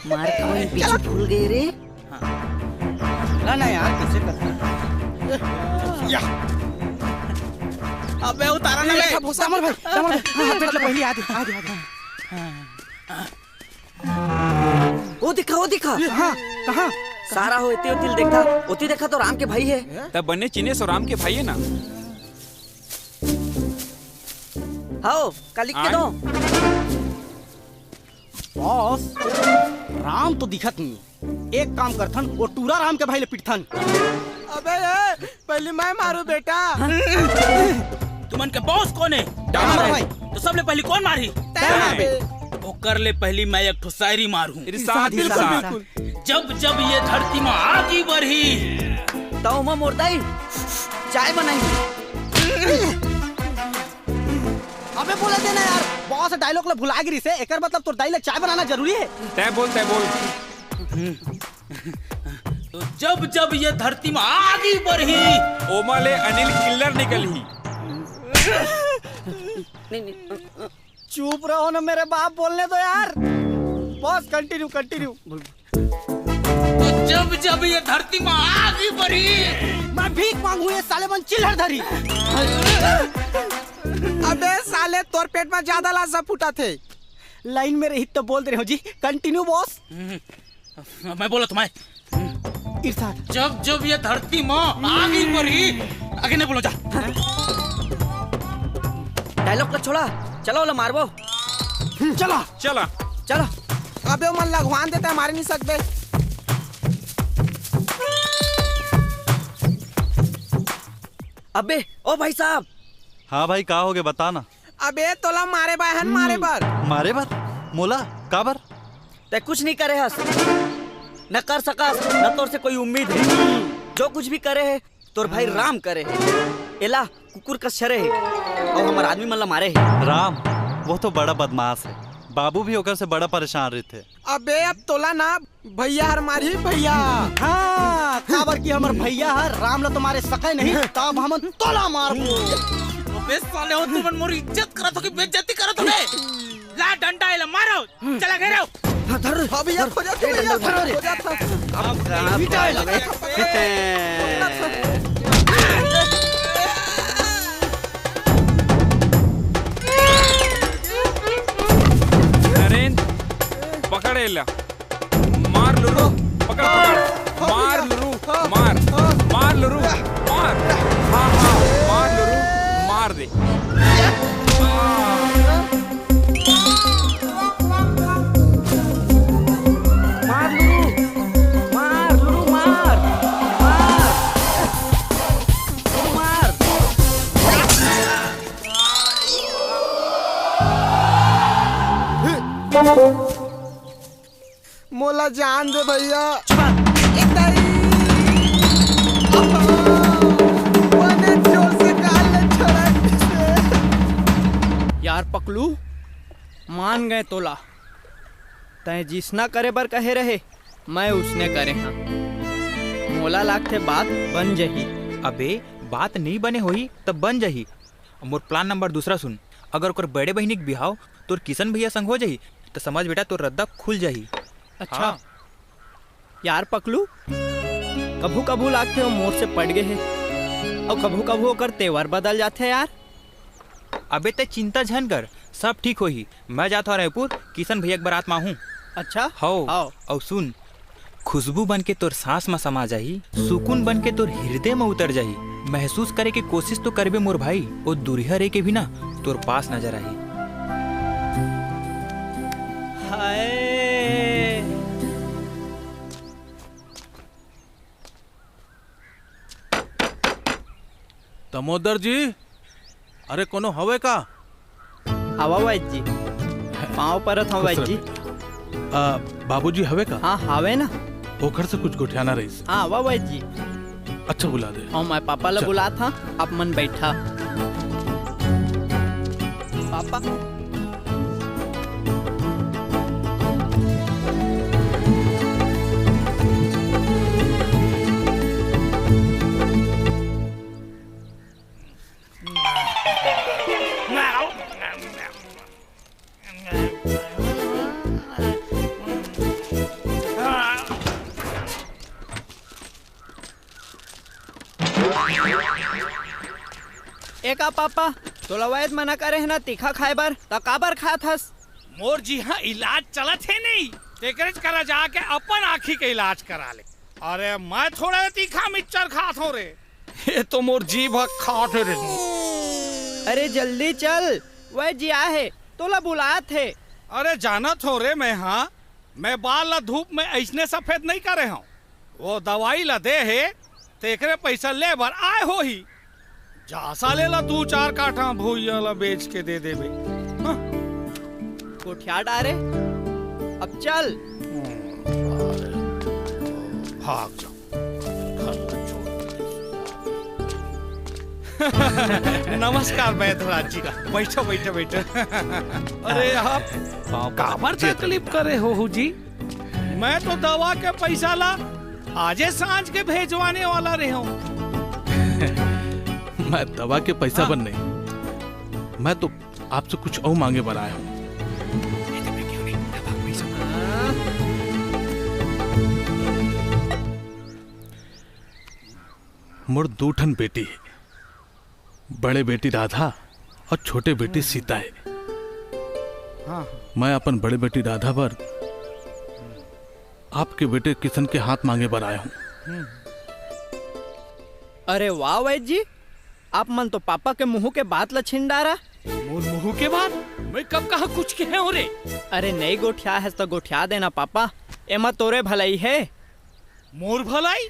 मार खाए बीच फूल गए रे। ना, ना यार, कैसे करता है? या। अबे उतारा ना ये बे। था भोसड़ा, डामर भाई, डामर भाई। हाँ, हाँ, बैठ ले, पहले आ दे, आ दे, आ दे। ओ दिखा, ओ दिखा। ये, हाँ, कहाँ? सारा हो एती ओती देखा, ओती देखा तो राम के भाई है। तब बने चिन्हे सो राम के भाई है ना। हाओ, का लिख के आय? दो। बॉस, राम तो दिखत नहीं। एक काम करथन, वो टूरा राम के भाई ले पिटथन। अबे ए, पहली मैं मारू बेटा। तुमन के बॉस कौन है? डामर भाई। तो सबले पहली कौन मारी? तैं मारबे। ओकर ले पहली मैं एक ठो शायरी मारहूँ। इरशाद, इरशाद। बिल्कुल। जब जब ये धरती में आगी बढ़ी, तो ओमा मोर दाई चाय बनाई। अबे बोले दे ना यार, बॉस डायलॉग ले भुला गिरी से, एकर मतलब तोर दाई ले चाय बनाना जरूरी है। तय बोल, तय बोल। तो जब जब ये धरती में आगी बढ़ी, ओमा ले अनिल किल्लर निकलही। नहीं, नहीं। चुप रहो ना मेरे बाप, बोलने दो यार। Boss, continue, continue। तो जब जब ये धरती में आगी बढ़ी, मैं भीख मांगू, ये साले मन चिल्हर धरी। अबे साले, तोर पेट में ज्यादा लासा फूटा थे। लाइन में रही तो बोल दे रहे हो जी, continue बॉस। मैं बोला तुम्हें। इरशाद। जब जब ये धरती म आग ही परी, आगे नहीं बोलो, जा। डायलॉग ला छोड़ा, चलो ला मारबो। चला। चला। चलो। अबे मन लगवान देता है, मारे नहीं सकते। अबे ओ भाई साहब। हाँ भाई, का हो गए, बता ना। अबे तोला मारे बर हन, मारे बर। मारे बर? मोला? काबर? तै कुछ नहीं करे हस, न कर सकस, न तोर से कोई उम्मीद है। जो कुछ भी करे है, तोर भाई राम करे है। एला कुकुर कस छरे है और हमर आदमी मन ला मारे है। राम, वो तो बड़ा बदमाश है। बाबू भी ओकर से बड़ा परेशान रहिथे। अबे अब तोला ना भैया हर मारही भैया। हाँ, काबर कि हमर भैया हर राम ला तो मारे सके नहीं, तब हमन तोला मारबो। अबे साले हो, तुमन मोर इज्जत करत हो कि बेइज्जती करत हो बे? ला डंडा एला मारो, चला घेरो। हाँ, धर। हाँ भैया, खो जाता, ए, भैया, डंडा धरो रे। खो जाता। अब राम मिटा एला। राम। नरेंद्र, पकड़ एला। मार लुरु, पकड़, पकड़। मार लुरु, मार। मार लुरु, मार। हाँ, हाँ, मार लुरु, मार दे। मार लुरु, मार लुरु, मार। मार। लुरु, मार। मोला जान दे भैया। ए दाई। आहा, बने जोर से गाल ले छड़क से। यार पकलू, मान गए तोला। तैं जिसना करे बर कहे रहे, मैं उसने करे हाँ। मोला लागथे बात बन जही। अबे, बात नहीं बने होही, तब बन जही। मोर प्लान नंबर दूसरा सुन। अगर ओकर बड़े बहिनी के बिहाव तोर किशन भैया संग हो जाही, त समझ बेटा, तोर रद्दा खुल जाही। अच्छा। हाँ। यार पकलू, कभू-कभू लागथे वो मोर से पट गे हे, अउ कभू-कभू ओकर तेवर बदल जाथे यार। अबे तै चिंता झन कर, सब ठीक होही। मैं जात हौं रायपुर, किशन भैया के बारात म आहूं। अच्छा? हौ। हौ। अउ सुन, खुशबू बन के तोर सांस म समा जाही, सुकून बन के तोर हिरदे म उतर जाही। महसूस करे के कोशिश तो करबे मोर भाई, ओ दुरिहा रह के भी ना तोर पास नजर आही। हाय। दमोदर जी, अरे कोनो हवे का? हवा वैद जी, पाँव परत हव वैद जी। आ, बाबूजी हवे का? हाँ, हवे ना। ओखर से कुछ गोठियाना रहिस। हाँ, हवा वैद जी। अच्छा बुला दे। अउ मैं पापा ला बुलात हौं, आप मन बैठा। पापा। ए का पापा, तोला वैद मना करे हे ना तीखा खाए बर, त काबर खात हस? मोर जिहाँ इलाज चलत हे नहीं, तेकरेच करा जाके अपन आँखी के इलाज करा ले। अरे मैं थोड़े तीखा मिक्सचर खात हौं रे। ये तो मोर जीभ ह खात हे रे। अरे जल्दी चल, वैद जी आए हे, तोला बुलात हे। अरे जानत हौं रे मैं, हाँ, मैं बाल ला धूप में अइसने सफेद नहीं करे हौं। वो दवाई ला दे हे, तेकरे पैसा ले बर आए होही। जा साले ला दू चार काठा भुइयां ला बेच के दे देबे। हाँ। गोठिया डारे, अब चल। हम्म, साले। भाग जा। घर ला छोड़। नमस्कार बैद्यनाथ जी, बैठो, बैठो, बैठो। अरे आप पाँव पर काबर जी, तकलीफ करे हो, हो जी? मैं तो दवा के पैसा ला आजे सांझ के भेजवाने वाला रहे हूँ। मैं दवा के पैसा हाँ। बर नहीं, मैं तो आपसे कुछ अउ मांगे बर आए हूँ। मोर दू ठन बेटी हे, बड़े बेटी राधा अउ छोटे बेटी सीता हे। हाँ। मैं अपन बड़े बेटी राधा बर आपके बेटे किशन के हाथ मांगे बर आए हूँ। अरे वाह वैद जी, आप मन तो पापा के मुंह के बात ला छीन डारा। मोर मुंह के बात? मैं कब कहा कुछ कहे हूँ रे? अरे नहीं गोठिया है तो गोठिया देना पापा, एमा तोरे भलाई है। मोर भलाई?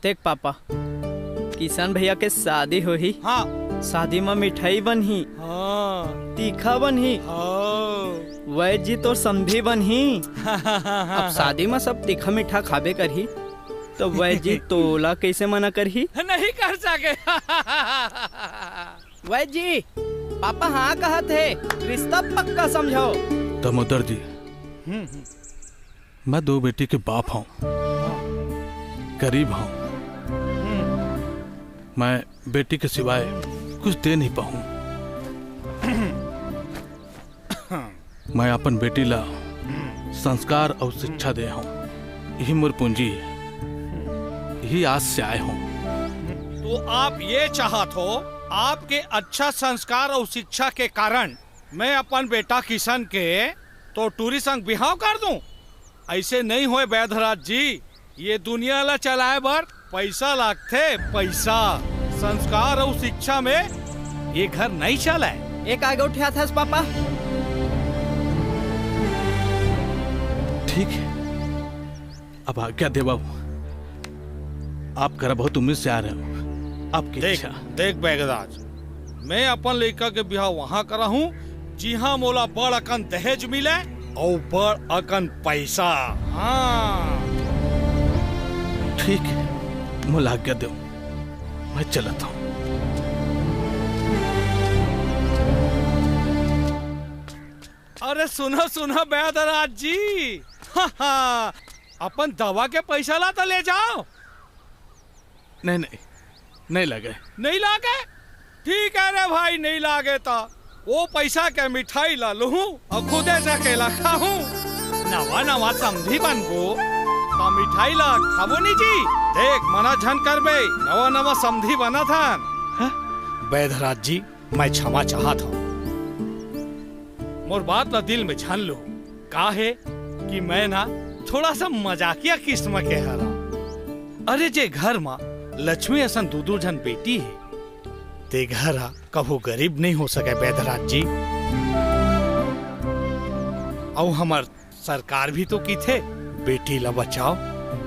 देख पापा, किशन भैया के शादी होही। हाँ। शादी म मिठाई बनही। हाँ। तीखा बनही। हाँ। वैद जी तोर समधी बनही। अब शादी म सब तीखा मीठा खाबे करही, तो वैद जी तोला कैसे मना करही? नहीं कर सके। वैद जी, पापा हाँ कहत हे, रिश्ता पक्का समझो। दामोदर जी, हम्म, हम्म। मैं दो बेटी के बाप हूँ, गरीब हूँ। हम्म। मैं बेटी के सिवाय कुछ दे नहीं पाऊँ। मैं अपन बेटी ला संस्कार अउ शिक्षा दे हूँ। यही मोर पूंजी हे, यही आस से आए हूँ। तो आप ये चाहत हो, आपके अच्छा संस्कार अउ शिक्षा के कारण मैं अपन बेटा किशन के तो टूरी संग बिहाव कर दूं? ऐसे नहीं होए बैधराज जी, ये दुनिया ला चलाए बर पैसा लागथे, पैसा। संस्कार अउ शिक्षा में ये घर नहीं चले। एक आगे उठिया थस पापा। ठीक है, अब आज्ञा दे बाबू, आप करा बहुत उम्मीद से आ रहे हो, आपकी देख, इच्छा। देख बैगराज, मैं अपन लइका के बिहाव वहां करा हूँ, जिहां मोला बड़ अकन दहेज मिले अउ बड़ अकन पैसा। हाँ। ठीक है, मोला आज्ञा दो, मैं चलत हूँ। अरे सुनो, सुनो बैदराज जी, अपन दवा के पैसा ला तो ले जाओ। नहीं, नहीं, नहीं लागे। नहीं लागे? ठीक है रे भाई, नहीं लागे तो वो पैसा के मिठाई ला लूहूं अउ खुदे से अकेला खाहूं। नवा नवा समधी बनबो तो मिठाई ला खाबो नी जी। देख, मना झन करबे, नवा नवा समधी बनत हन। हाँ? बैधराज जी, मैं क्षमा चाहत हूँ, मोर बात ला दिल में झन लो। का हे कि मैं ना थोड़ा सा मजाकिया किस्म के हरा। अरे, जे घर मा लक्ष्मी असन दू दू झन बेटी हे, ते घर हा कभू गरीब नहीं हो सके बैधराज जी। अउ हमर सरकार भी तो किथे, बेटी ला बचाओ,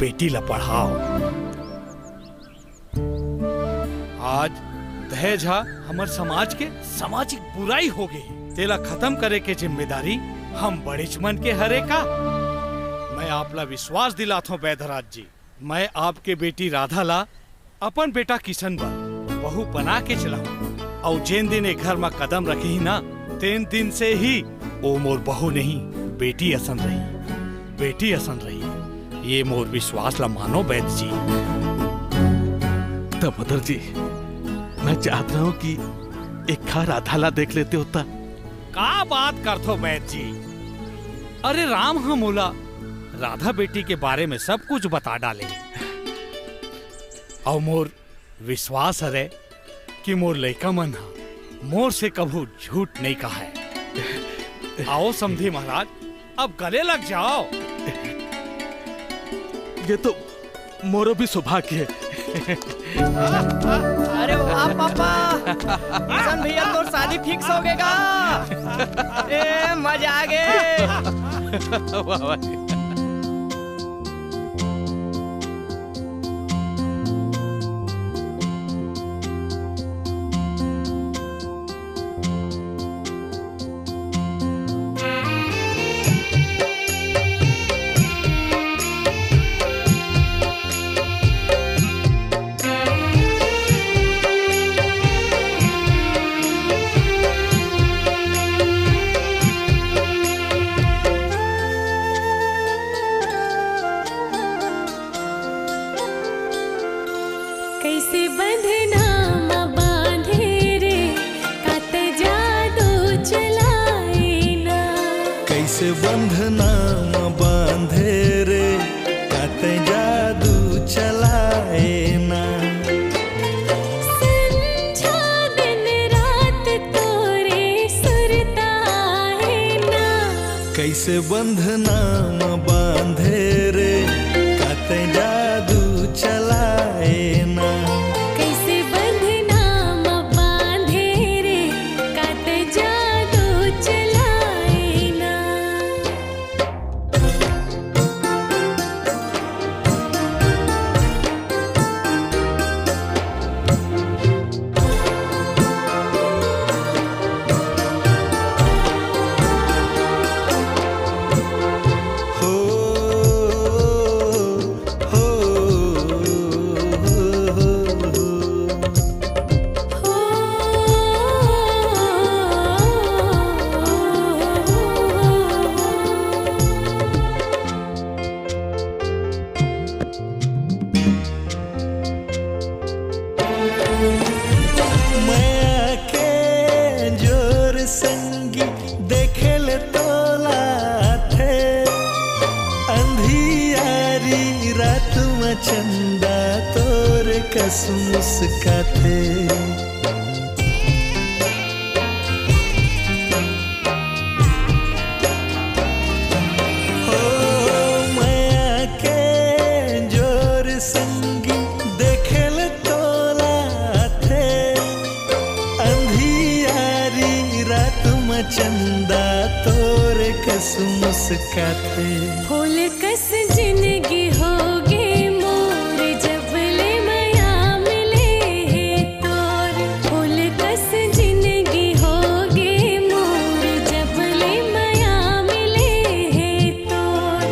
बेटी ला पढ़ाओ। आज दहेज हा हमर समाज के सामाजिक बुराई हो गे हे। तेला खत्म करे के जिम्मेदारी हम बड़ेच मन के हरे का? मैं आप ला विश्वास दिलाथों बैधराज जी, मैं आपके बेटी राधा ला अपन बेटा किशन बर बहू बना के चलाहूं। अउ जेन दिन ए घर म कदम रखही ना, तेन दिन से ही ओ मोर बहू नहीं, बेटी असन रही, बेटी असन रही। ये मोर विश्वास ला मानो बैद जी। दामोदर जी, मैं चाहत रहूं कि एक खा राधा ला देख लेते होता। का बात करथो बैद जी? अरे राम ह मोला राधा बेटी के बारे में सब कुछ बता डाले। अउ मोर विश्वास हरे कि मोर लइका मन ह मोर से कभू झूठ नहीं कहे। आओ समधी महाराज, अब गले लग जाओ। ये तो मोरो भी सौभाग्य हे। अरे वाह पापा, किशन भैया तोर शादी फिक्स हो गे गा। ए मजा आ गे। वाह, वाह। कैसे बंधना म बांधे रे, काते जादू चलाए ना। कैसे बंधना म बांधे रे, काते जादू चलाए ना। संझा दिन रात तोरे सुरता है ना। कैसे बंधना म बांधे रे, काते जादू चलाए ना। कइसे बंधना म बांधे रे, का तैं जादू चलाए ना। हो, हो, हो। मया के जोर संगी देखे ले तोला आथे। अंधियारी रात म चंदा तोर कस मुस्काथे। हो, मया के जोर संगी देखे ले तोला आथे। अंधियारी रात म चंदा तोर कस मुस्काथे। फूल कस जिनगी होगे मोर, जब ले मया मिले हे तोर। फूल कस जिनगी होगे मोर, जब ले मया मिले हे तोर।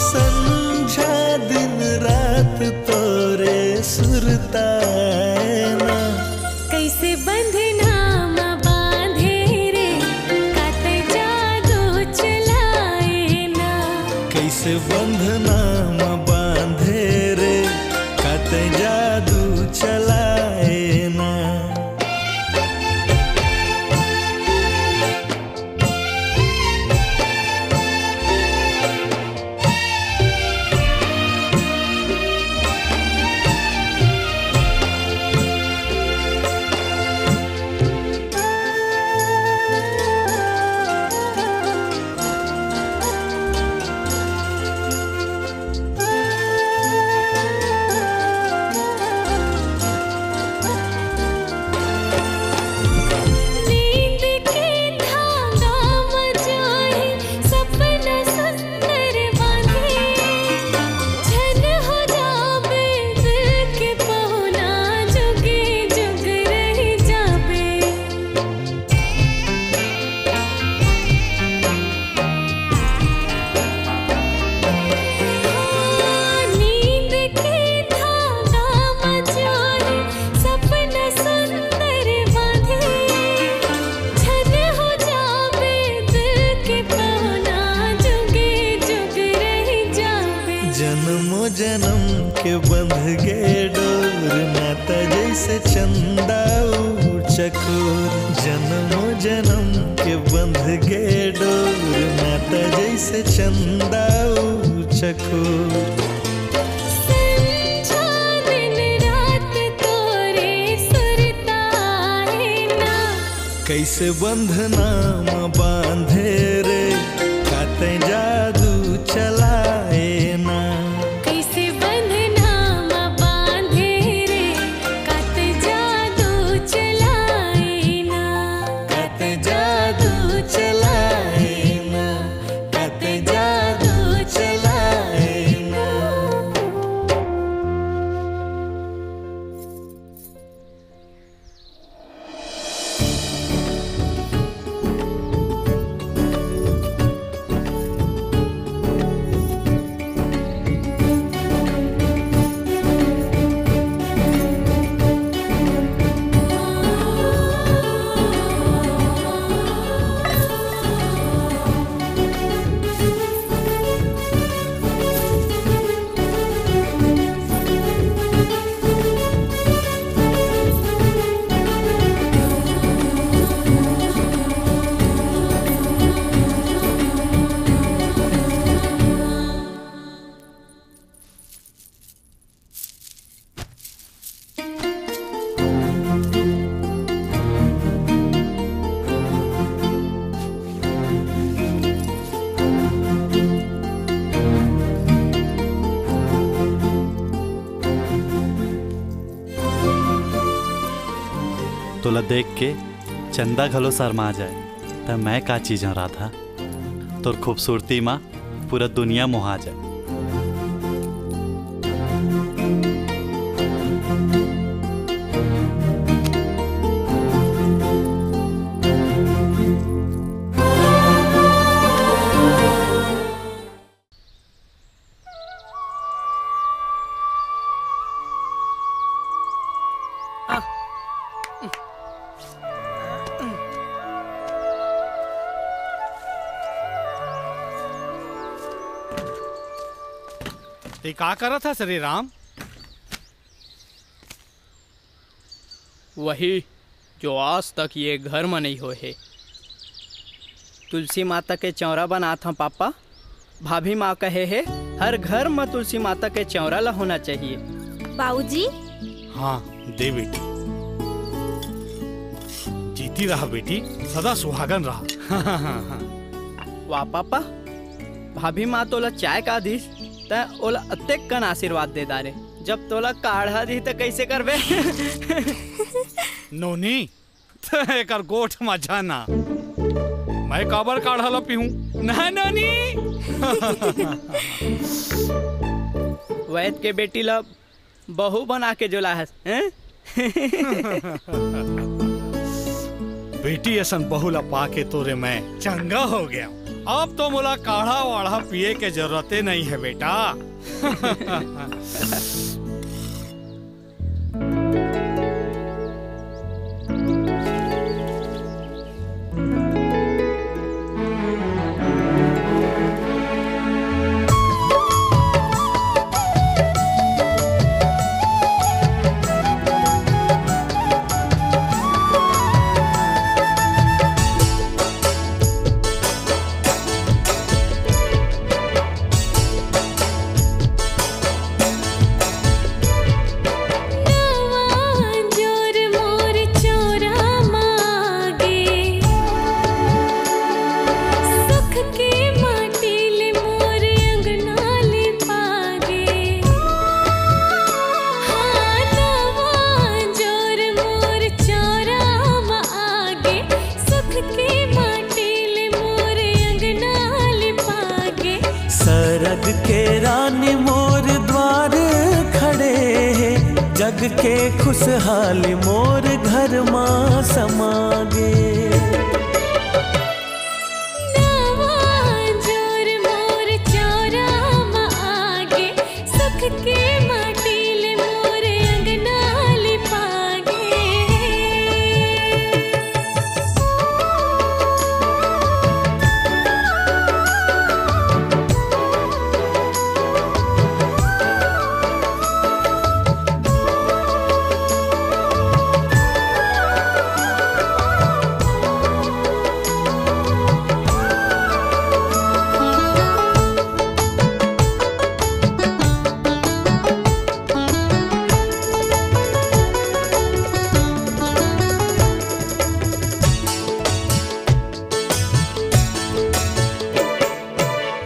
संझा दिन रात तोरे सुरताए ना। कइसे बंधना म बांधे रे, का तैं जादू चलाए ना। कइसे बंधना म बांधे रे, का तैं जादू चलाए ना। नींद के धागा म जोही सपना सुंदर बांधे। झन हो जाबे दिल के पहुना, जुगे जुग रहि जाबे। नींद के धागा म जोही सपना सुंदर बांधे। झन हो जाबे दिल के पहुना, जुगे जुग रहि जाबे। जनमो जनम के बंध गे डोर, नाता जइसे चंदा अउ चकोर। जनमो जनम के बंध गे डोर, नाता जइसे चंदा अउ चकोर। संझा दिन रात तोरे सुरताए ना। कइसे बंधना म बांधे रे, का तैं जादू चलाए ना। कइसे बंधना म बांधे रे, का तैं जादू चलाए ना। का तैं जादू चलाए ना, का तैं जादू चलाए ना। तोला देख के चंदा घलो शर्मा जाए, त मैं का चीज हंव राधा? तोर खूबसूरती मा पूरा दुनिया मोहा जाए। ते का करत हस रे राम? वही जो आज तक ये घर म नइ होए हे। तुलसी माता के चौरा बनात हंव पापा। भाभी माँ कहे हे, हर घर म तुलसी माता के चौरा ल होना चाहिए। बाबूजी। हाँ, दे बेटी। जीती रहा बेटी, सदा सुहागन रहा। वाह पापा, भाभी माँ तोला चाय का दिस, तैं ओला अतेक कन आशीर्वाद दे डारे। जब तोला काढ़ा दिस, त कइसे करबे? नोनी, तैं एकर गोठ म जा ना। मैं काबर काढ़ा ल पीहूं? ना नोनी। वैद के बेटी ल बहू बना के जोला हस, हैं? बेटी असन बहू ला पाके तो रे मैं चंगा हो गया। अब तो मोला काढ़ा वाढ़ा पिए के जरूरते नइ हे बेटा। नवा जोर मोर चोरा मागे, सुख के माटी ले मोर अंगना ले पागे। हाँ, नवा जोर मोर चोरा मागे, सुख के माटी ले मोर अंगना ले पागे। सरग के रानी मोर द्वार खड़े हे, जग के खुशहाली मोर घर मा समागे। नवा जोर मोर चोरा मा आगे, सुख के माटी ले मोर अंगना लिपागे।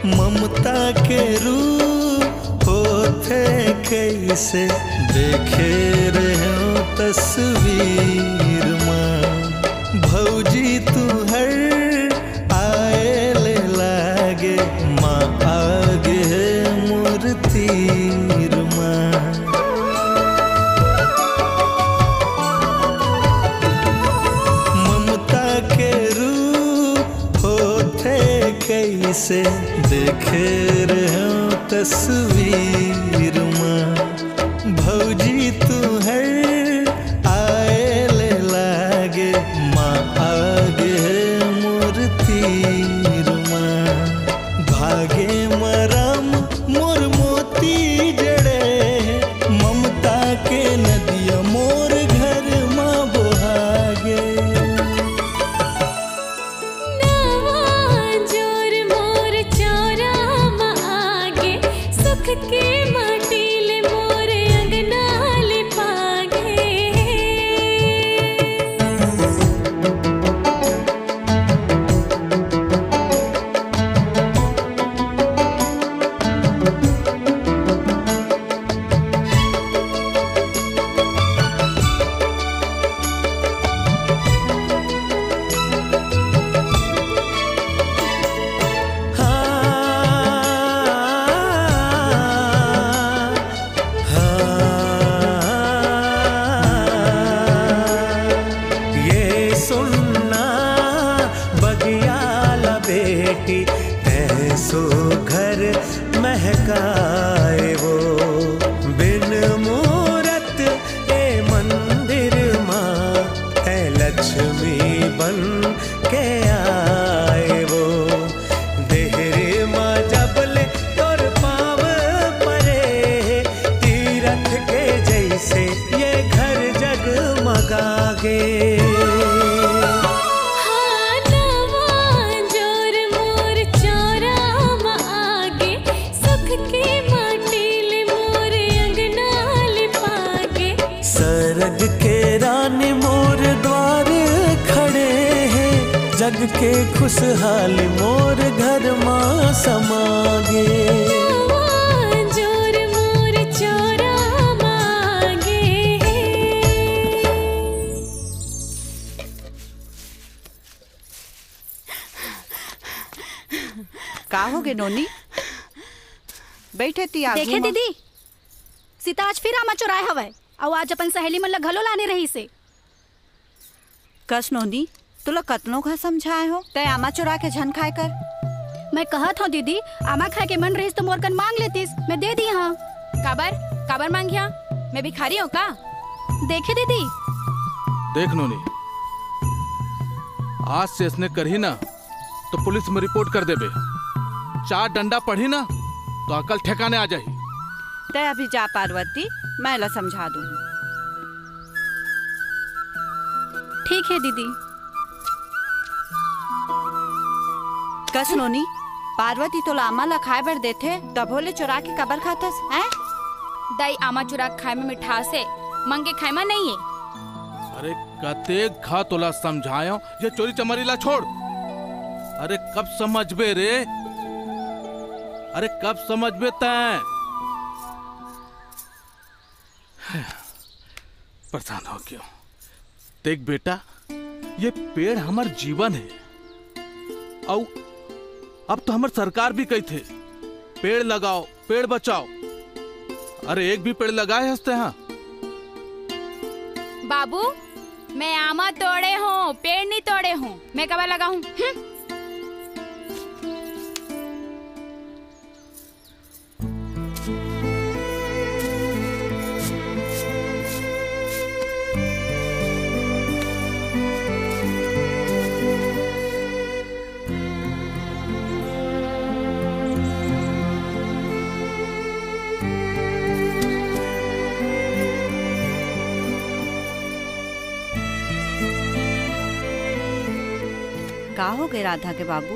ममता के रूप होथे कइसे, देखे रहेंव तस्वीर मा। भौजी तुंहर आए ले लागे, माँ आगे हे मोर तीर मा। ममता के रूप होथे कइसे, देखे रहेंव तस्वीर मा। भौजी तुंहर आए ले लागे, माँ आगे हे मोर तीर मा। भागे मा राम मोर मोती जड़े हे, ममता के नदिया मोर घर मा बोहागे। नवा जोर मोर चोरा मा आगे, सुख के तैं सुघर महकाए वो, बिन मूरत ए मंदिर मा, ए लक्ष्मी बन के आए वो। देहरी मा जब ले तोर पाँव परे हे, तीरथ के जैसे ये घर जगमगागे। हाँ, नवा जोर मोर चौरा म आगे, सुख के माटी ले मोर अंगना लिपागे। सरग के रानी मोर द्वार खड़े हे, जग के खुशहाली मोर घर मा समागे। नवा जोर मोर चौरा म आगे हे। का होगे नोनी? बइठे ती आगू देखे म। दीदी, सीता आज फिर आमा चुराए हवय, अउ आज अपन सहेली मन ला घलो लाने रहिस हे। कस नोनी, तोला कतनो घांव समझाए हों, तैं आमा चुरा के झन खाए कर। मैं कहत हों दीदी, आमा खाए के मन रहिस त मोर कन मांग लेतिस, मैं दे दिए हों। काबर, काबर मांगिहा? मैं भिखारी हों का? देखे दीदी। देख नोनी, आज से अइसने करही ना, त पुलिस म रिपोर्ट कर देबे। चार डंडा पड़ही ना, त अकल ठेकाने आ जाही। तैं अभी जा पार्वती, मैं ला समझा दूँ। ठीक हे दीदी। कस नोनी, पार्वती तोला आमा ला खाए बर देथे, तभो ले चोरा के काबर खाथस, हैं? दाई, आमा चुरा के खाए म मिठास हे, मंग के खाए म नइ हे। अरे, कतेक घांव तोला समझायों, ये चोरी चमारी ला छोड़। अरे, कब समझबे रे? अरे, कब समझबे तैं? परेशान हो गेंव। देख बेटा, ये पेड़ हमर जीवन हे, अउ अब तो हमर सरकार भी कहिथे, "पेड़ लगाओ, पेड़ बचाओ।" अरे, एक भी पेड़ लगाए हस तैं, हाँ? बाबू, मैं आमा तोड़े हों, पेड़ नइ तोड़े हों। मैं काबर लगाहूँ? हम्म। का होगे राधा के बाबू?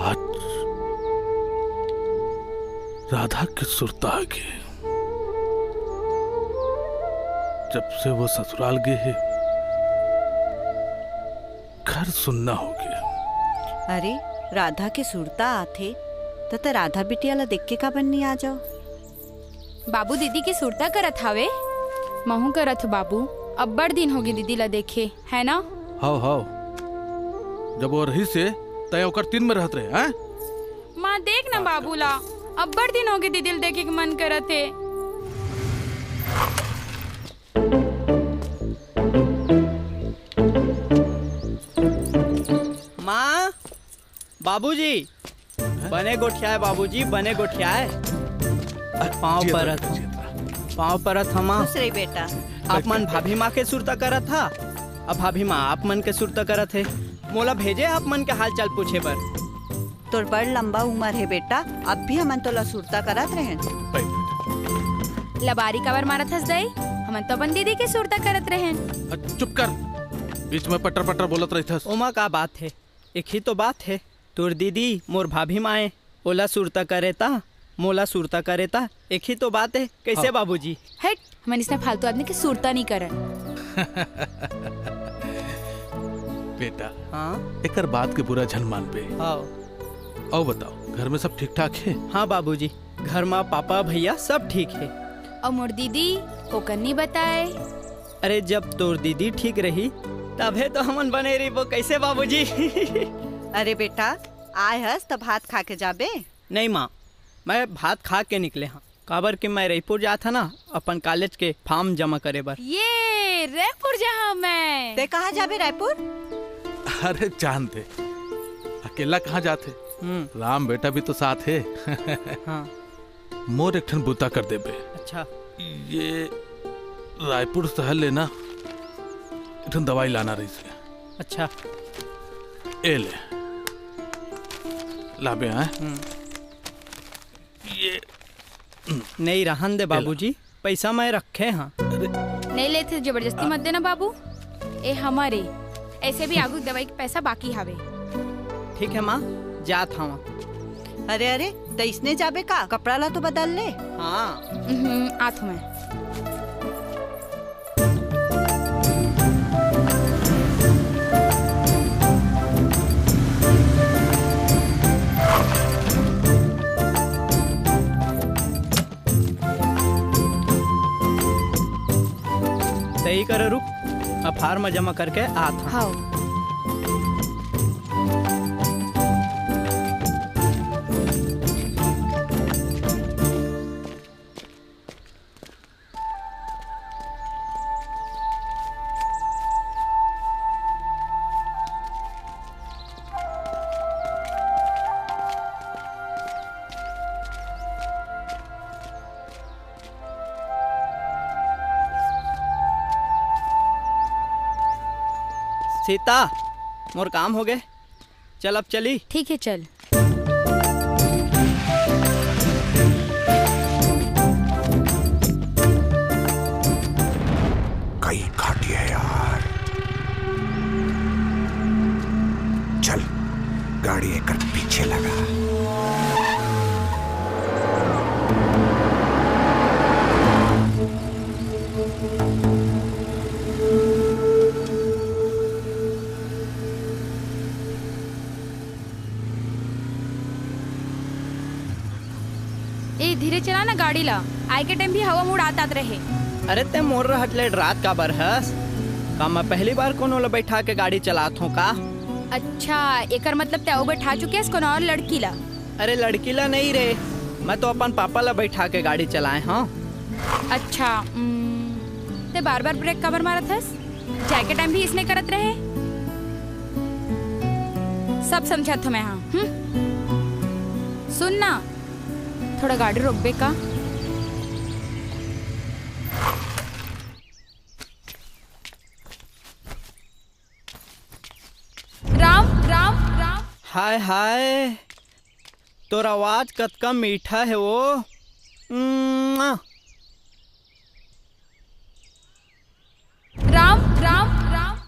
आज राधा के सुरता आगे। जब से वो ससुराल गे हे, घर सुन्ना हो गे। अरे, राधा के सुरता आथे, त तैं राधा बिटिया ला देख के काबर नइ आ जाव? बाबू दीदी के सुरता करत हावे? महूं करत हूं बाबू, अब्बड़ दिन होगे दीदी ला देखे, है ना? हव, हव। जब वो रहिस हे, तैं ओकर तीर में रहत रहे, हैं? माँ, देख ना बाबू ला, अब्बड़ दिन होगे दीदी ला देखे के मन करत हे। माँ, बाबूजी, बने गोठियाए बाबूजी, बने गोठियाए। पाँव परत हंव, पाँव परत हंव माँ। खुश रही बेटा। आप मन भाभी माँ के सुरता करत हा, अब भाभी माँ आप मन के सुरता करत हे। मोला भेजे आप मन के हाल चाल पूछे बर। तोर बड़ लंबा उमर हे बेटा, अब भी हमन तोला सुरता करत रहेन। लबारी काबर मारत हस दाई? हमन तो अपन दीदी के सुरता करत रहेन। अ, चुप कर, बीच में पटर पटर बोलत रहिथस। ओमा का बात हे, एक ही तो बात हे। तोर दीदी मोर भाभी माँ ए, ओला सुरता करे ता, मोला सुरता करे ता, एक ही तो बात हे। कैसे हाँ। बाबूजी? हट, हमन इसने फालतू आदमी के सुरता नहीं करन। बेटा, हाँ? एकर बात के बुरा झन मानबे। हाँ। अउ बताओ, घर में सब ठीक ठाक हे? हाँ बाबूजी, घर में पापा भैया सब ठीक हे। अउ मोर दीदी, ओकर नहीं बताए। अरे, जब तोर दीदी ठीक रही, तभे तो हमन बने रहिबो। कैसे बाबूजी? अरे बेटा, आए हस त भात खा के जाबे। नहीं माँ, मैं भात खा के निकले हाँ, काबर कि मैं रईपुर जात हा ना, अपन कॉलेज के फॉर्म जमा करे बर। ये रायपुर जाहूं मैं। ते कहाँ जाबे रायपुर? अरे जान दे, अकेला कहाँ जाथे? हम्म। राम बेटा भी तो साथ हे। हाँ। मोर एक ठन बूता कर देबे। अच्छा। ये रायपुर शहर ले ना एक ठन दवाई लाना रहिस हे। अच्छा। ए ले। लाबे, हाँ? हम्म। ये नहीं, रहन दे ए ला। बाबूजी, पैसा मैं रखे हाँ। अरे। नहीं लेथे, जबरदस्ती मत देना बाबू। ए हमर ए, ऐसे भी आगू के दवाई के पैसा बाकी हावे। ठीक है माँ, जात हवं। अरे अरे, त इसने जाबे का? कपड़ा ला तो बदल ले। हाँ। हम्म, आत हूँ मैं। तई कर रुक, अब फार्म जमा करके आत हूँ। हाँ। सीता, मोर काम हो गए, चल अब चली। ठीक है, चल। कई घाटी है यार। चल, गाड़ी एकर पीछे लगा। ए, धीरे चला ना गाड़ी ला, आए के टाइम भी हवा मुड़ आत आत रहे। अरे, ते मोर रहत ले डरात काबर हस? का मैं पहली बार कोनो ला बैठा के गाड़ी चलात हूँ का? अच्छा, एकर मतलब ते अउ बैठा चुके हस कोनो और लड़की ला? अरे, लड़की ला नहीं रे, मैं तो अपन पापा ला बैठा के गाड़ी चलाए हूँ। अच्छा, उम, ते बार बार ब्रेक काबर मारत हस? जाए के टाइम भी इसने करत रहे। सब समझत हूँ मैं, हाँ। हम्म? सुन ना, थोड़ा गाड़ी रोकबे का? राम, राम, राम। हाय, हाय, तोर आवाज कतका मीठा हे वो। उम्म। राम, राम, राम।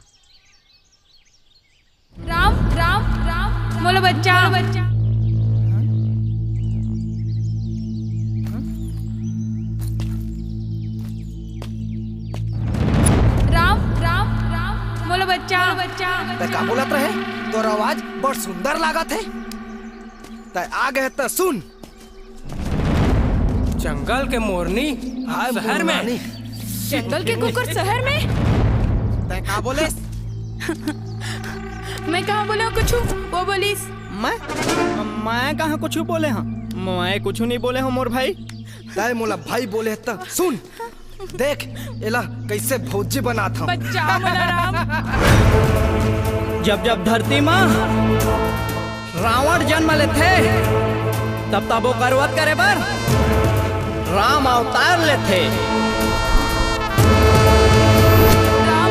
राम, राम, राम, मोला बच्चा, मोला बच्चा। राम, राम, राम, मोला बच्चा, मोला बच्चा। तैं का बोलत रहे? तोर आवाज बड़ सुंदर लागत हे। तैं आ गे त सुन। जंगल के मोरनी हाय शहर में। मुंडानी। जंगल के कुकुर शहर में। तैं का बोलेस? मैं कहाँ बोले हूँ कुछ? वो बोलिस। मैं? मैं कहाँ कुछ बोले हूँ? मैं कुछ नहीं बोले हूँ मोर भाई। तैं मोला भाई बोले त सुन। देख, एला कैसे भौजी बनात हूँ। बच्चा मोला राम। जब जब धरती मा रावण जन्म लेथे, तब तब ओकर वध करे बर राम अवतार लेथे। राम।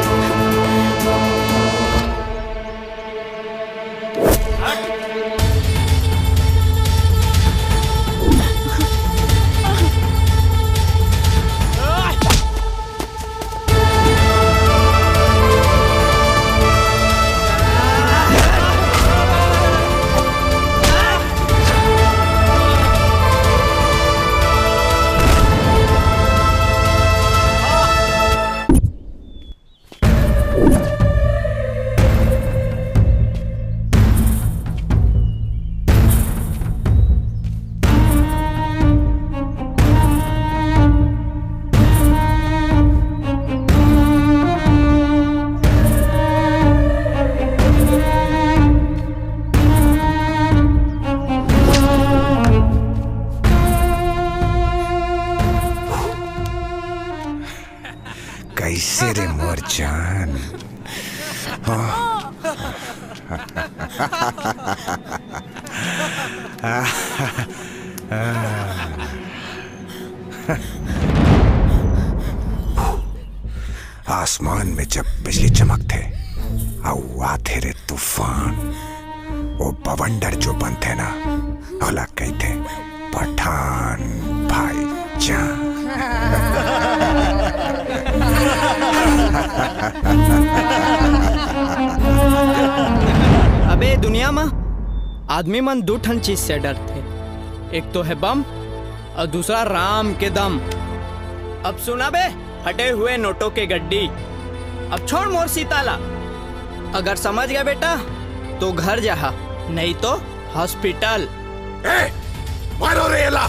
से रे मोर जान। हाँ। आसमान में जब बिजली चमकथे, अउ आथे रे तूफान, वो बवंडर जो बनथे ना, ओला कहिथे पठान भाई जान। अबे दुनिया म आदमी मन दू ठन चीज से डरथे, एक तो है बम और दूसरा राम के दम। अब सुना बे, फटे हुए नोटों के गड्डी, अब छोड़ मोर सीता ला। अगर समझ गया बेटा तो घर जाहा, नहीं तो हॉस्पिटल। ए, मारो रे एला।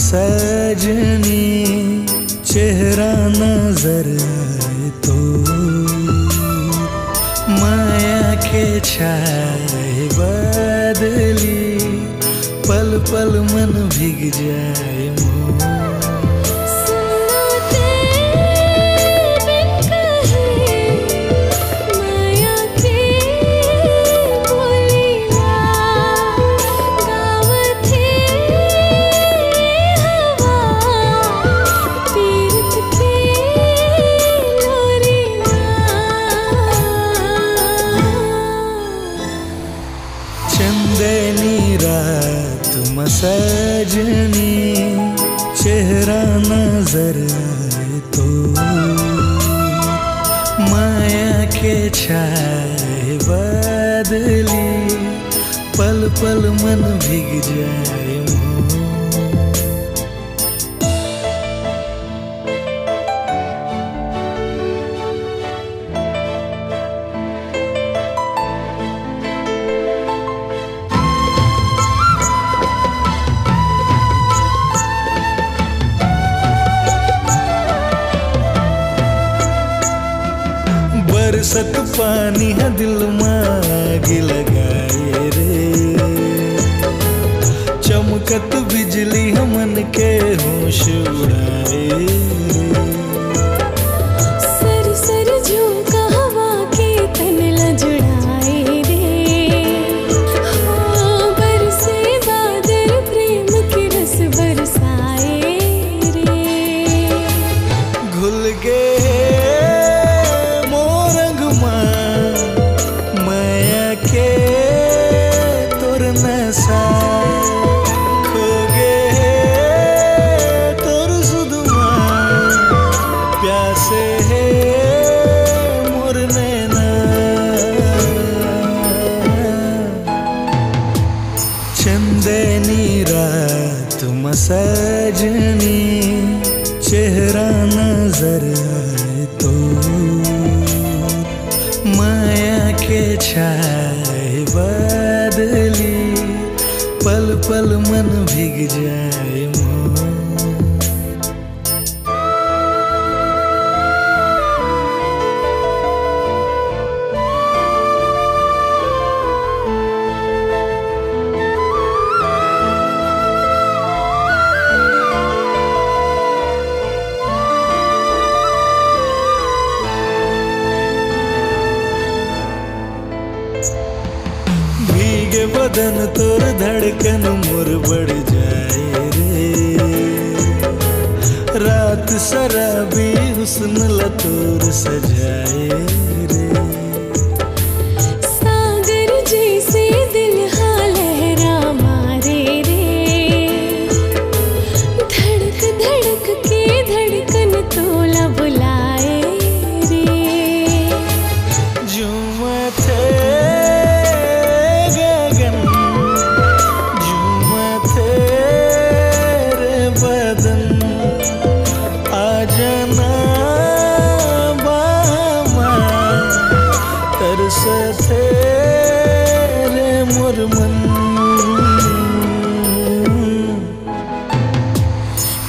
सजनी, चेहरा नजर आए तो, माया के छाए बदली, पल पल मन भीग जाए मोर। सुनो तेरे बिन कहे माया के बोलिया, गावत हे हवा पीरत के लोरिया। चंदनी रात म सजनी, चेहरा नजर आए तो, माया के छाए बदली, पल पल मन भीग जाए मोर। बरसत पानी ह दिल म आगी लगाए रे, चमकत बिजली ह मन के होश उड़ाए रे। सर सर झोंका हवा के तन ल जुड़ाए रे, हाँ, बरसे बादल प्रेम के रस बरसाए रे। घुल गे मोर अंग मा माया के तोर नशा, खो गे तोर सुध मा, प्यासे हे मोर नैना। चंदनी रात म सजनी, चेहरा नजर आए तो, माया के छाए बदली, पल पल मन भीग जाए मोर। भीगे बदन तोर धड़कन मोर बढ़ जाए रे। रात शराबी हुस्न ल तोर सजाए रे। सागर जैसे दिल हा लहरा मारे रे। धड़क धड़क के धड़कन तोला बुलाए रे। झूमथे गगन, झूमथे रे बदन, आ जाना बामा, तरसथे रे मोर मन।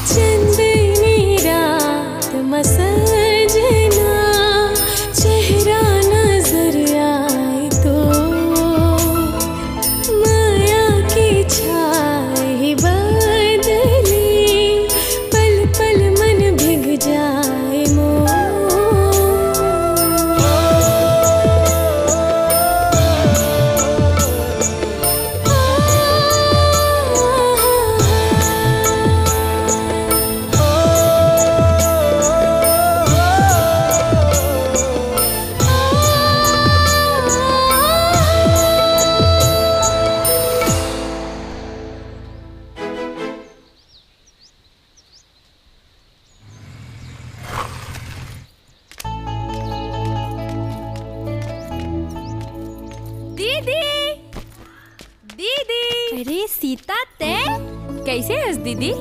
चंदनी रात म सजना, चेहरा नजर आए तो, माया के छाए बदली, पल पल मन भीग जाए मोर। दीदी, दीदी। अरे सीता, तै कैसे हस दीदी?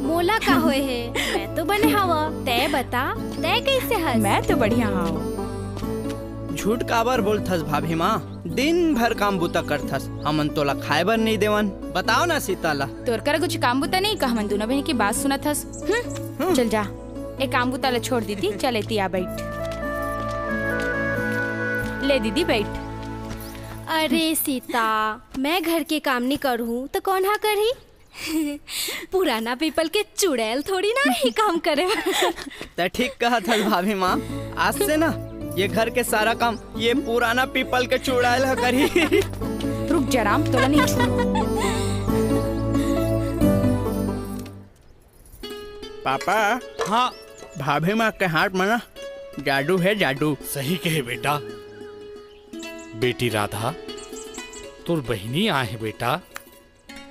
मोला का होए हे, मैं तो बने हवा। तै बता, तै कैसे हस? मैं तो बढ़िया हव। झूठ काबर बोलथस भाभी माँ? दिन भर काम बुता करथस, हमन तोला खाए बर नहीं देवन। बताओ ना सीता ला। तोर करा कुछ काम बुता नहीं का? हमन दोनों बहन की बात सुनत हस। हम्म, चल जा, ए काम बुता ला छोड़ दीदी, चल एती आ बैठ। ले दीदी बैठ। अरे सीता, मैं घर के काम नहीं करूँ तो कौन हा करही? पुराना पीपल के चुड़ैल थोड़ी ना ही काम करे। त ठीक कहत हस भाभी माँ, आज से ना ये घर के सारा काम ये पुराना पीपल के चुड़ैल ह करही। रुक जा राम, तोला नहीं छू। पापा। हाँ। भाभी माँ के हाथ में ना जादू है, जादू। सही कहे बेटा। बेटी राधा, तोर बहिनी आए हे बेटा,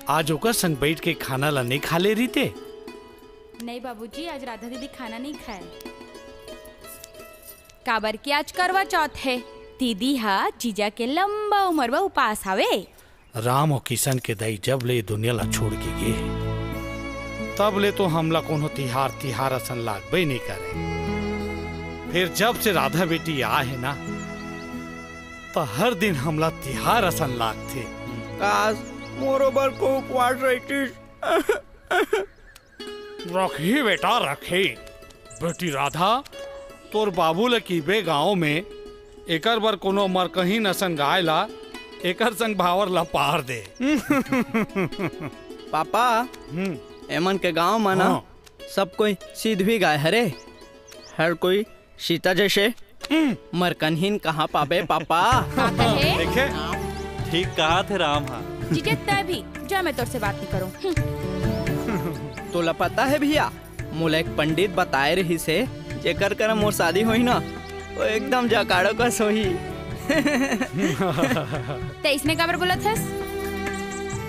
आज ओकर संग बैठ के खाना ला नहीं खा ले रहिते? नहीं बाबूजी, आज राधा दीदी खाना नहीं खाए। काबर कि आज करवा चौथ है, दीदी हा जीजा के लंबा उमर बर उपास हावे। राम अउ किशन के दाई जब ले दुनिया ला छोड़ के गे, तब ले तो हमला कोनो तिहार, तिहार असन लागबे नहीं करे। फिर जब से राधा बेटी आए हे ना, तो हर दिन हमला तिहार असन लागथे। काश, मोरो बर को उपवास रहितिस। रखही बेटा, रखही। बेटी राधा, तोर बाबू ले किबे गांव में एकर बर कोनो मरकहीन असन गाय ला, एकर संग भावर ला पार दे। पापा, हम्म। एमन के गांव में ना हाँ। सब कोई सिधवी गाय हरे, हर कोई सीता जैसे मरकनहीन कहाँ पाबे पापा? का कहे? देखे, ठीक कहा थे राम हा। जीजे तय भी जा, मैं तोर से बात नहीं करूँ। हम्म। तोला पता है भैया, मोला एक पंडित बताए रहिस हे, जेकर करा मोर शादी होही ना, वो एकदम जकाड़ो कस होही। ते इसने काबर बोलत हस?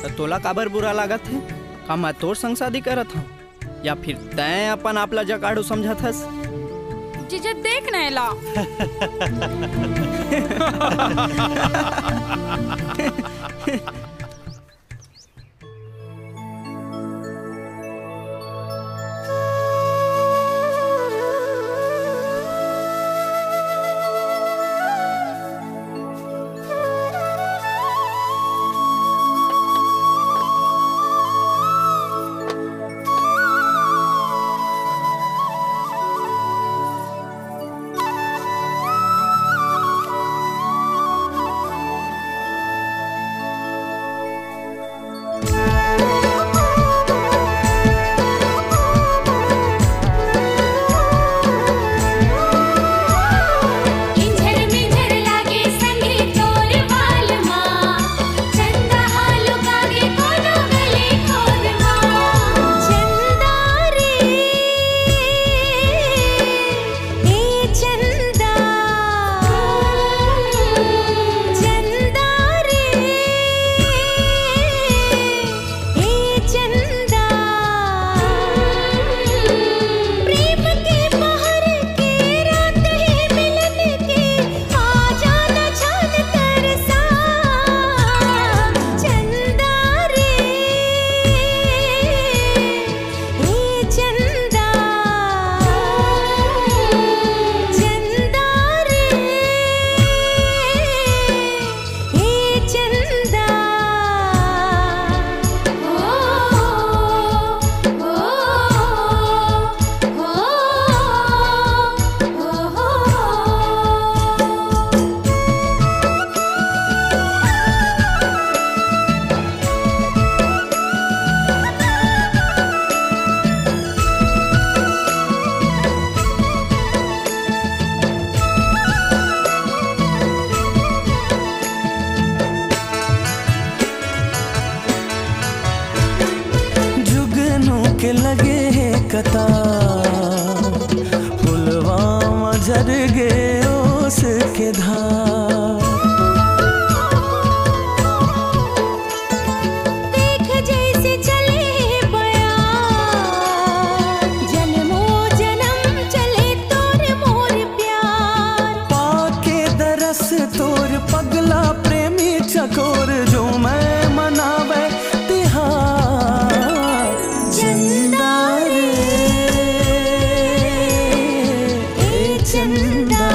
त तोला काबर बुरा लागत हे? का मैं तोर संग शादी करत हूँ? या फिर तैं अपन आप ला जकाड़ू समझत हस? जीजा देख ना एला। जुगनू के लगे हे कतार, फुलवा म झर गे ओस के धार। देख जैसे चले बयार, जनमो जनम चले तोर मोर प्यार। पाके दरस तोर पगला प्रेमी चकोर, जो मैं मनावे तिहार। चंदा रे, ए चंदा।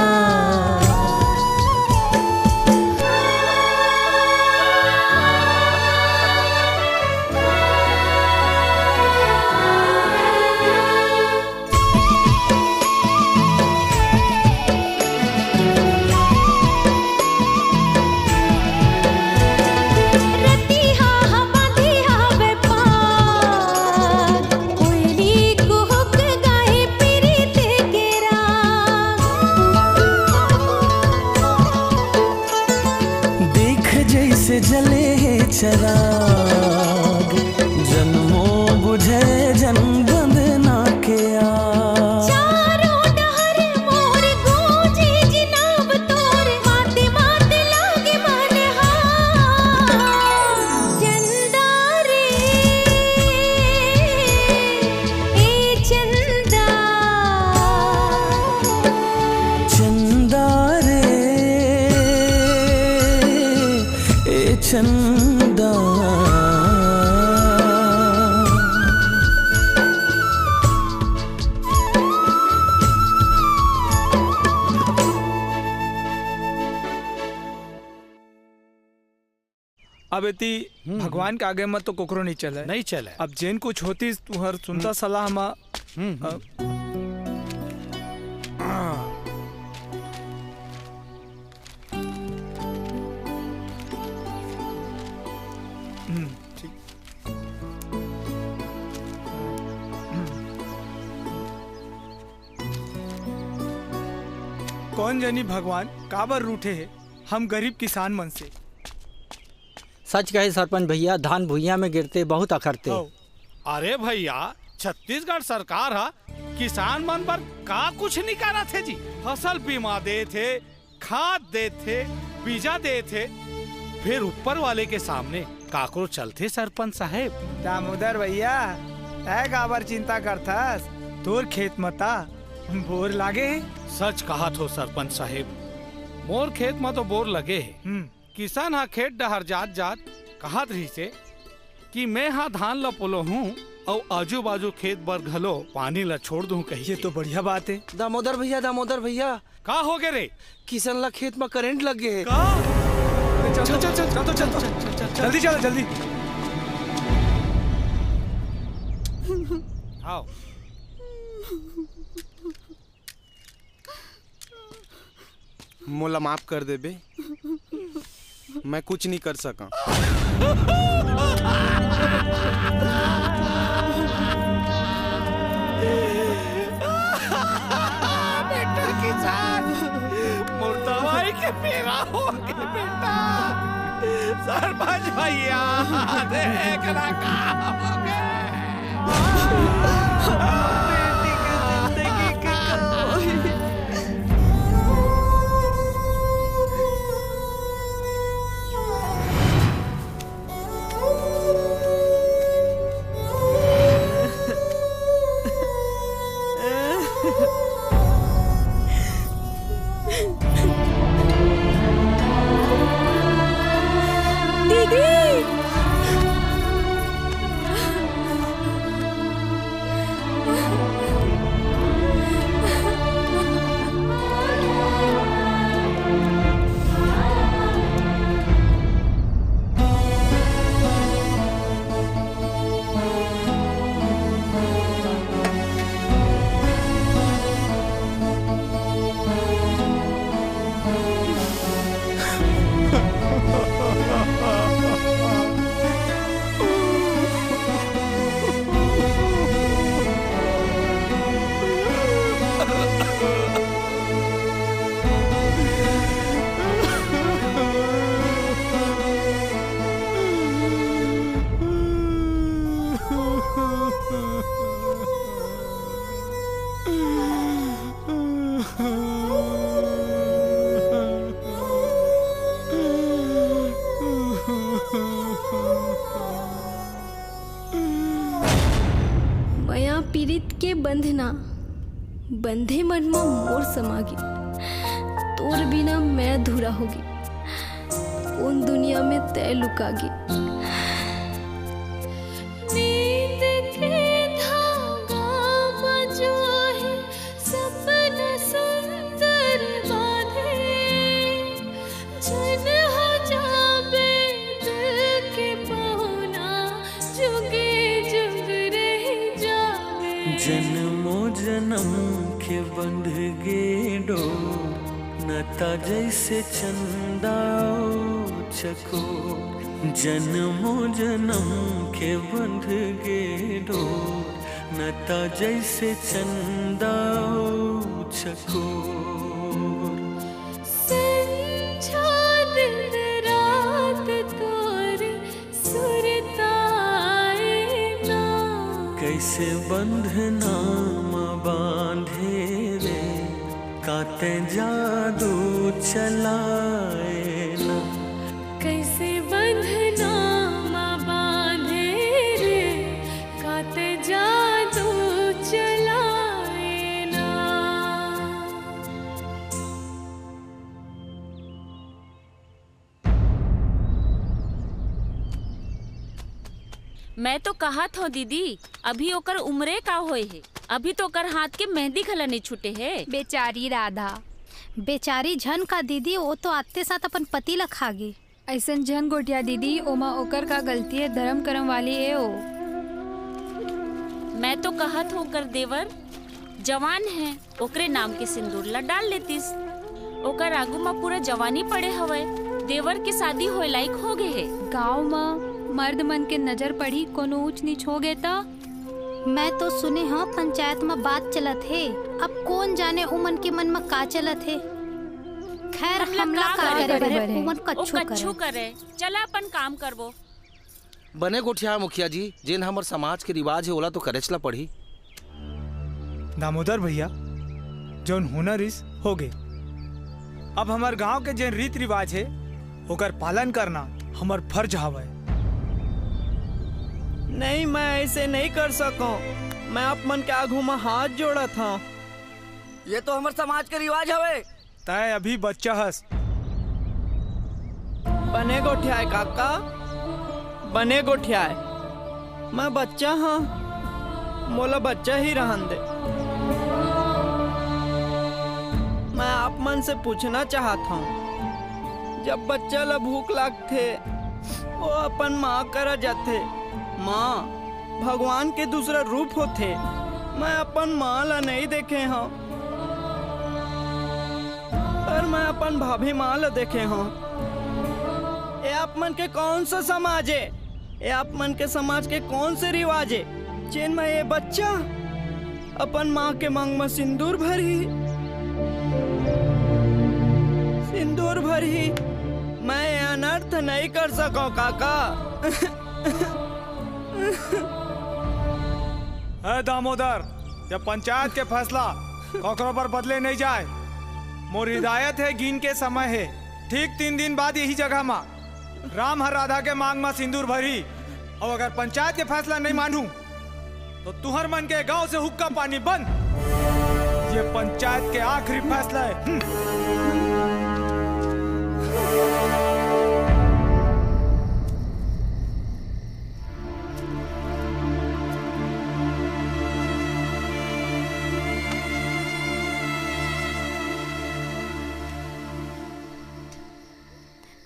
चंदा। अब एती हम्म, भगवान के आगे म तो कोकरो नहीं चले। नहीं चले। अब जेन कुछ होतिस, तुहर सुनता हम्म। सलाह म, हम्म, अ, हम्म। हम्म, ठीक। कौन जनी भगवान काबर रूठे हे हम गरीब किसान मन से। सच कहे सरपंच भैया, धान भुइयां में गिरते बहुत अखरते। हौ। अरे भैया, छत्तीसगढ़ सरकार ह किसान मन बर का कुछ नहीं करत हे जी। फसल बीमा देत हे, खाद देत हे, बीजा देत हे, फिर ऊपर वाले के सामने काकरो चलथे सरपंच साहेब। दामोदर भैया, तै काबर चिंता करथस? तोर खेत म ता बोर लागे हे। सच कहत हो सरपंच साहेब, मोर खेत म तो बोर लगे हे। हम्म। किसान ह खेत डहर जात जात कहत रहिसे कि मैं हा धान ल पोलोहूं अउ आजू बाजू खेत बर घलो पानी ल छोड़ दूं कहिके। ये तो बढ़िया बात हे। दामोदर भैया, दामोदर भैया। का हो गे रे? किशन ला खेत म करंट लग गे हे। का? चल, चल, चल, चल, चल, चल, चल, चल, जल्दी चल, जल्दी। आओ। मोला माफ कर देबे, मैं कुछ नहीं कर सका। बेटा किसान, मोर दवाई के बेरा हो गे बेटा। सरपंच भैया, देख ना का हो गे। दीदी। मया पीरित के बंधना, बंधे मन म मोर समा गे। तोर बिना मैं अधूरा होगे, कोन दुनिया में तै लुका गे। नींद के धागा म जो हे सपना सुंदर बांधे, झन हो जाबे दिल के पहुना, जुगे जुग रह जाबे। जनमो जनम के बंध गे डोर, नता जैसे चंदा ओ चकोर। जनमो जनम के बंध गे डोर, नता जैसे चंदा ओ चकोर। संझा दिन रात तोर सुरताए ना। कैसे बंधना म बांधे रे, का तै जादू चलाए ना। कैसे बंधना म बांधे रे, का तै जादू चलाए ना। मैं तो कहत हौं दीदी, अभी ओकर उम्रे का होए हे, अभी तो ओकर हाथ के मेहंदी घला नइ छूटे हे। बेचारी राधा। बेचारी झन का दीदी, वो तो आते साथ अपन पति ला खा गे। अइसन झन गोठिया दीदी, ओमा ओकर का गलती हे, धरम करम वाली ए ओ। मैं तो कहत हौं ओकर देवर जवान हे, ओकरे नाम के सिंदूर ला डाल लेतिस। ओकर आगू म पूरा जवानी पड़े हवय, देवर के शादी होए लायक हो गे हे। गांव म मर्द मन के नजर पड़ी, कोनो ऊंच नीच हो गे त। मैं तो सुने हौं पंचायत म बात चलत हे, अब कोन जाने उमन के मन म का चलत हे। खैर, हमला हमला का का करे करे बर हे? बर हे? उमन ओ कछु कछु करे। करे। चला अपन काम करबो। बने गोठिया मुखिया जी, जेन हमर समाज के रिवाज हे, ओला तो करेच ला पड़ही। दामोदर भैया, जौन होना रिस, हो गे। अब हमर गांव के जेन रीत रिवाज हे, ओकर पालन करना हमर फर्ज हवय। नहीं, मैं ऐसे नहीं कर सकौं। मैं आप मन के आगू म हाथ जोड़त हौं। ये तो हमर समाज के रिवाज हवे। तैं अभी बच्चा हस। बने गोठियाय काका, बने गोठियाय। मैं बच्चा हौं, मोला बच्चा ही रहन दे। मैं आप मन से पूछना चाहत हौं, जब बच्चा ला भूख लागथे, वो अपन माँ करा जाथे, माँ, भगवान के दूसरा रूप होथे। मैं अपन माँ ला नहीं देखे हौं, पर मैं अपन भाभी माँ ला देखे हौं। ये आप मन के कौन सा समाज हे? ये आप मन के समाज के कौन से रिवाज हे, जेन में ये बच्चा अपन माँ के मांग में सिंदूर भरही? सिंदूर भरही? मैं ये अनर्थ नहीं कर सकौं, काका। ए दामोदर, ये पंचायत के फैसला ककरो बर बदले नहीं जाय। मोर हिदायत हे, गिन के समय हे, ठीक तीन दिन बाद यही जगह मा राम ह राधा के मांग मा सिंदूर भरही, अउ अगर पंचायत के फैसला नहीं मानहूं, तो तुहर मन के गांव से हुक्का पानी बंद। ये पंचायत के आखिरी फैसला हे। हम्म।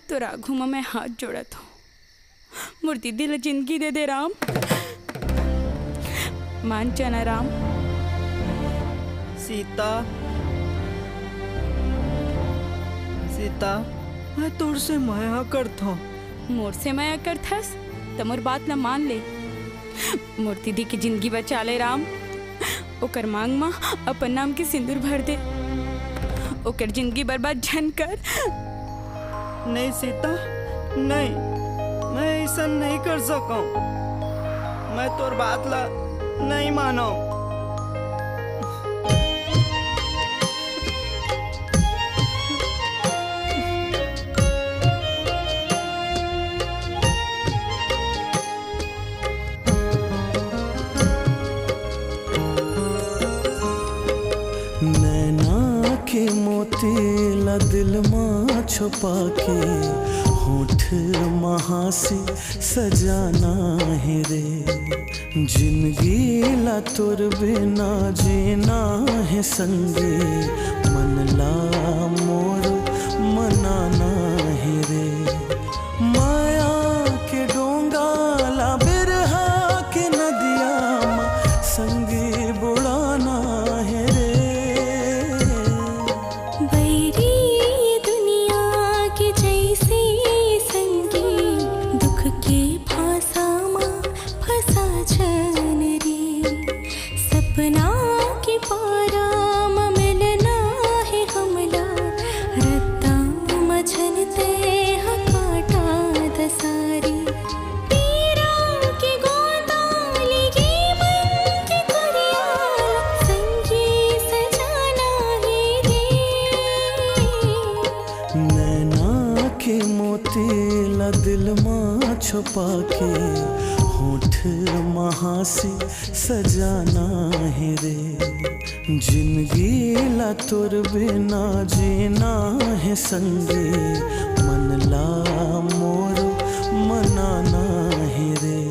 तोर आघू म मैं हाथ जोड़त हौं, मोर दीदी ल जिंदगी दे दे राम। मान जाना राम। सीता, सीता, मैं तोर से मया करत हौं। मोर से मया करथस, त मोर बात ल मान ले। मोर दीदी के जिंदगी बचा ले राम। ओकर मांग म अपन नाम के सिंदूर भर दे। ओकर जिंदगी बर्बाद झन कर। नहीं सीता, नहीं, मैं ऐसा नहीं कर सकौं। मैं तोर बात ला नहीं मानौं। नैना के मोती ला दिल मा छुपा के, होठ मा हाँसी सजाना हे रे। जिंदगी ला तोर बिना जीना हे संगी, मन ला मोर मनाना हे रे। माया के डोंगा ला बिरहा के नदिया मा संगी बुड़ाना हे रे। बैरी दुनिया के जैसे संगी, दुख के फांसा मा फंसा झन रे। सपना के पारा म मिलना हे हमला, रद्दा म झन तैं ह काटा दसारी। पीरा के गोंदा लेगे मन के कुरिया, संगी सजाना हे रे। नैना के मोती ला दिल मा छुपा के, होठ मा हाँसी सजाना हे रे। जिंदगी ला तोर बिना जीना हे संगी, मन ला मोर मनाना हे रे।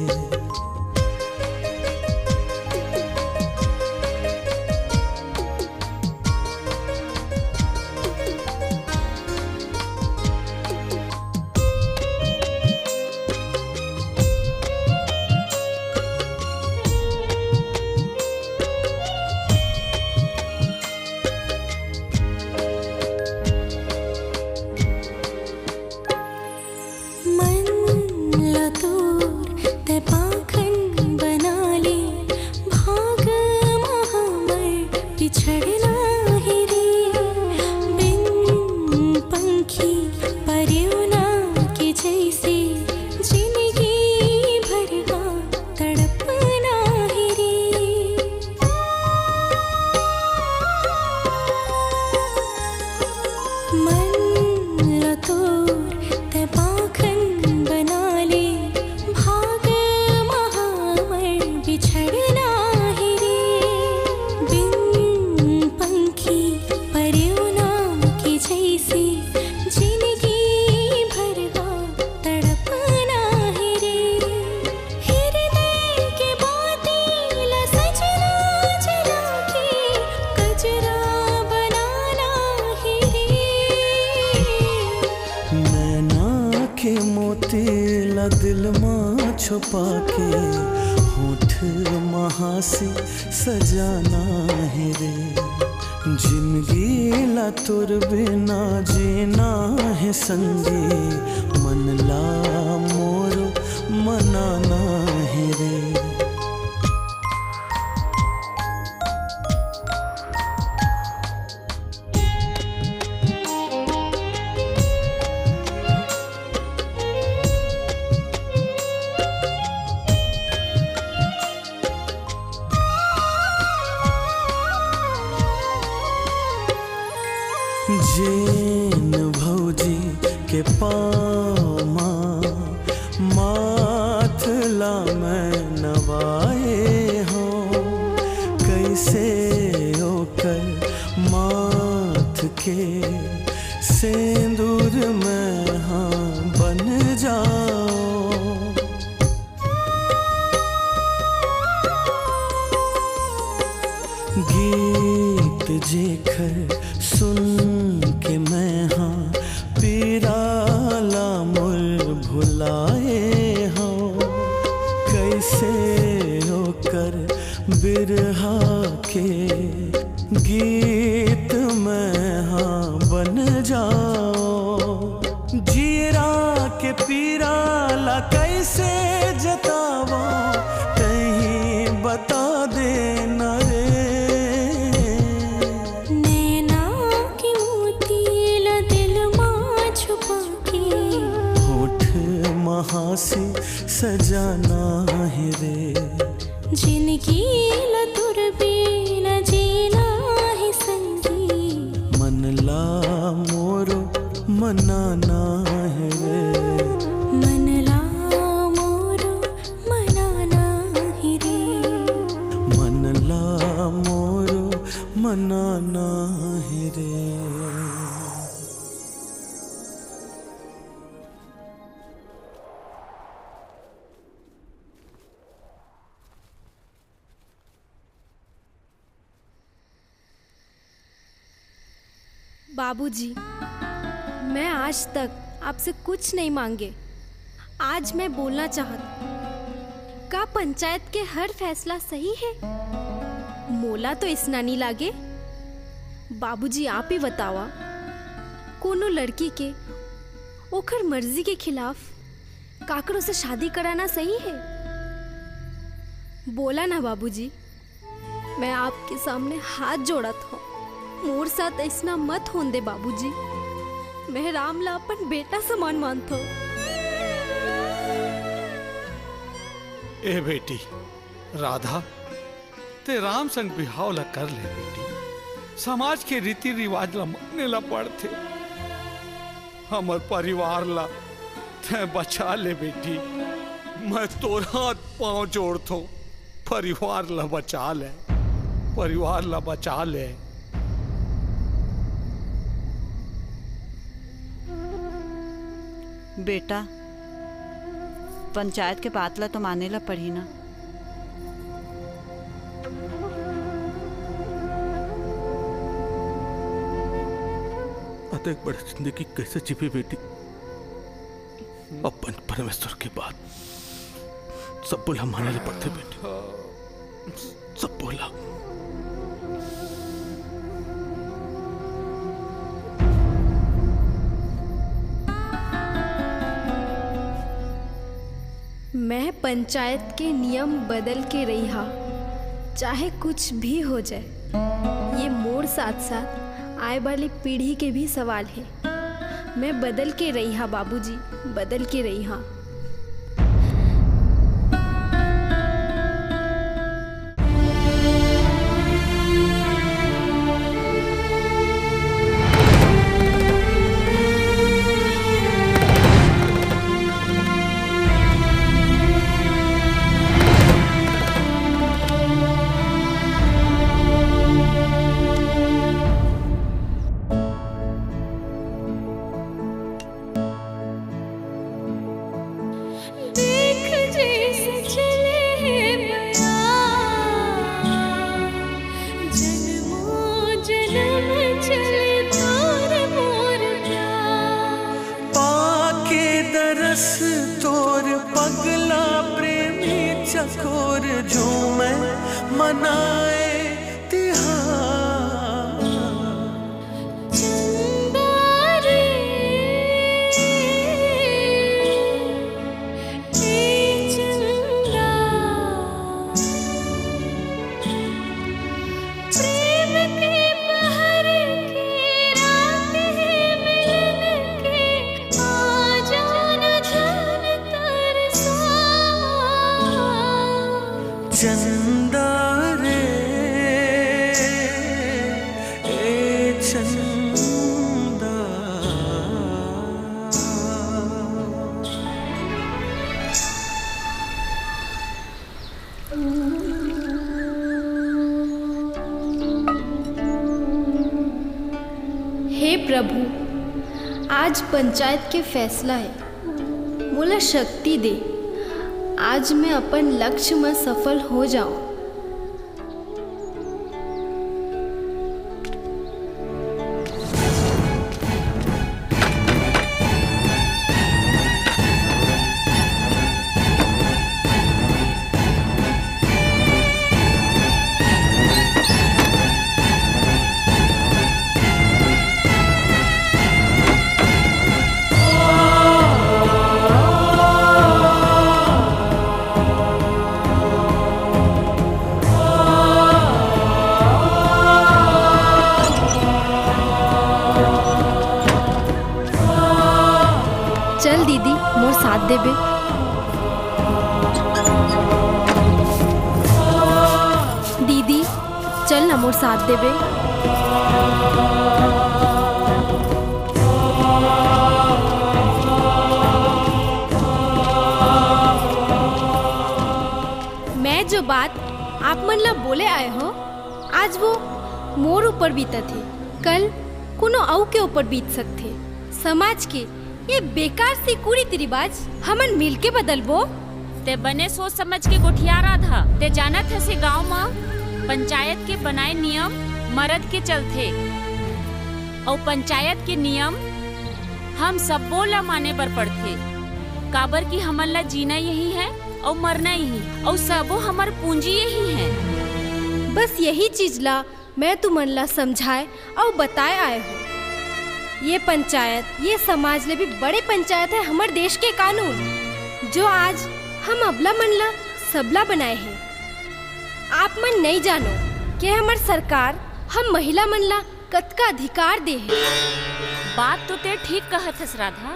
बिछड़ना हे रे, बिन पंखी परेवना के जैसे जिंदगी भर का तड़पना हे रे। मन ल तोर तै पाखन बना ले, भाग म हमर बिछड़ना हे रे। बिन पंखी परेवना के जैसे जिंदगी भर का तड़पना हे रे। हृदय के बाती ला सजना जला के कजरा बनाना हे रे। नैना के मोती ला दिल मा छुपा के होठ मा हाँसी सजाना हे रे। जिंदगी ला तोर बिना जीना हे संगी, मन ला मोर मनाना हे रे। जेन भौजी के पाँव मा माथ ला मैं नवाए हँव, कइसे ओकर माथ के सेंदूर मैं हा बन जाँव। गीत जेखर सुन के मैं हा पीरा ला मोर भुलाए हँव, कइसे ओकर बिरहा के गीत मैं हा बन जाँव। जीरा के पीरा ला कइसे जतावँव, तहीं बता दे ना रे। नैना के मोती ला दिल मा छुपा के होठ मा हाँसी सजाना हे रे। जिंदगी ला तोर बिना जीना हे संगी, मन ला मोरो मनाना हे रे। मन ला मोरो मनाना हे रे। मन ला मोरो मनाना हे रे। बाबूजी, मैं आज तक आपसे कुछ नहीं मांगे। आज मैं बोलना चाहत, का पंचायत के हर फैसला सही हे? मोला तो अइसना नहीं लागे। बाबूजी, आप ही बतावा, कोनो लड़की के ओकर मर्जी के खिलाफ काकरो से शादी कराना सही हे? बोला ना बाबूजी, मैं आपके सामने हाथ जोड़त हँव, मोर साथ अइसना मत होन दे बाबूजी। मैं राम ला अपन बेटा समान मानत हँव। ए बेटी राधा, तैं राम संग बिहाव ला कर ले बेटी। समाज के रीति रिवाज ला माने ला पड़थे। हमर परिवार ला तैं बचा ले बेटी, मैं तोर हाथ पाँव जोड़थँव, परिवार ला बचा ले, परिवार ला बचा ले। बेटा, पंचायत के बात ला तो माने ला पड़ही ना। अतेक बड़े जिंदगी कइसे जीबे बेटी? अपन परमेश्वर के बात सबो ला माने ला पड़थे बेटी, सबो ला। मैं पंचायत के नियम बदल के रही हा, चाहे कुछ भी हो जाए। ये मोर साथ-साथ आए वाली पीढ़ी के भी सवाल हे। मैं बदल के रहिहां बाबूजी, बदल के रहिहां। देख जैसे चले हे बयार, जन्मों जन्म चले तोर मोर प्यार। पाके दरस तोर पगला प्रेमी चकोर, झूमे मनाए तिहार। चंदा रे, ए चंदा, प्रेम के पहर के रात है मिलन के, आ जाना जान तरसा। चंदा रे, ए चंदा। हे प्रभु, आज पंचायत के फैसला हे, मोला शक्ति दे, आज मैं अपन लक्ष्य म सफल हो जाऊं। चल दीदी, मोर साथ देबे। दीदी, चल ना, मोर साथ देबे। मैं जो बात आप मन ला बोले आए हो, आज वो मोर ऊपर बीतत हे, कल कोनो अउ के ऊपर बीत सकथे। समाज के ये बेकार से कुरीति रिवाज हमन मिलके बदलबो। ते बने सोच समझ के गोठिया राधा। ते जानत हस, ए गांव म पंचायत के बनाए नियम मरद के चलथे, अउ पंचायत के नियम हम सब्बो ला माने बर पड़थे, काबर कि हमन ला जीना यही है अउ मरना यही, अउ सबो हमर पूंजी यही है। बस यही चीज ला मैं तुमन ला समझाए अउ बताए आए हो। ये पंचायत, ये समाज ले भी बड़े पंचायत है हमर देश के कानून, जो आज हम अबला मन ला सबला बनाए हे। आप मन नइ जानो के हमर सरकार हम महिला मन ला कतका अधिकार दे हे। बात तो ते ठीक कहत हस राधा,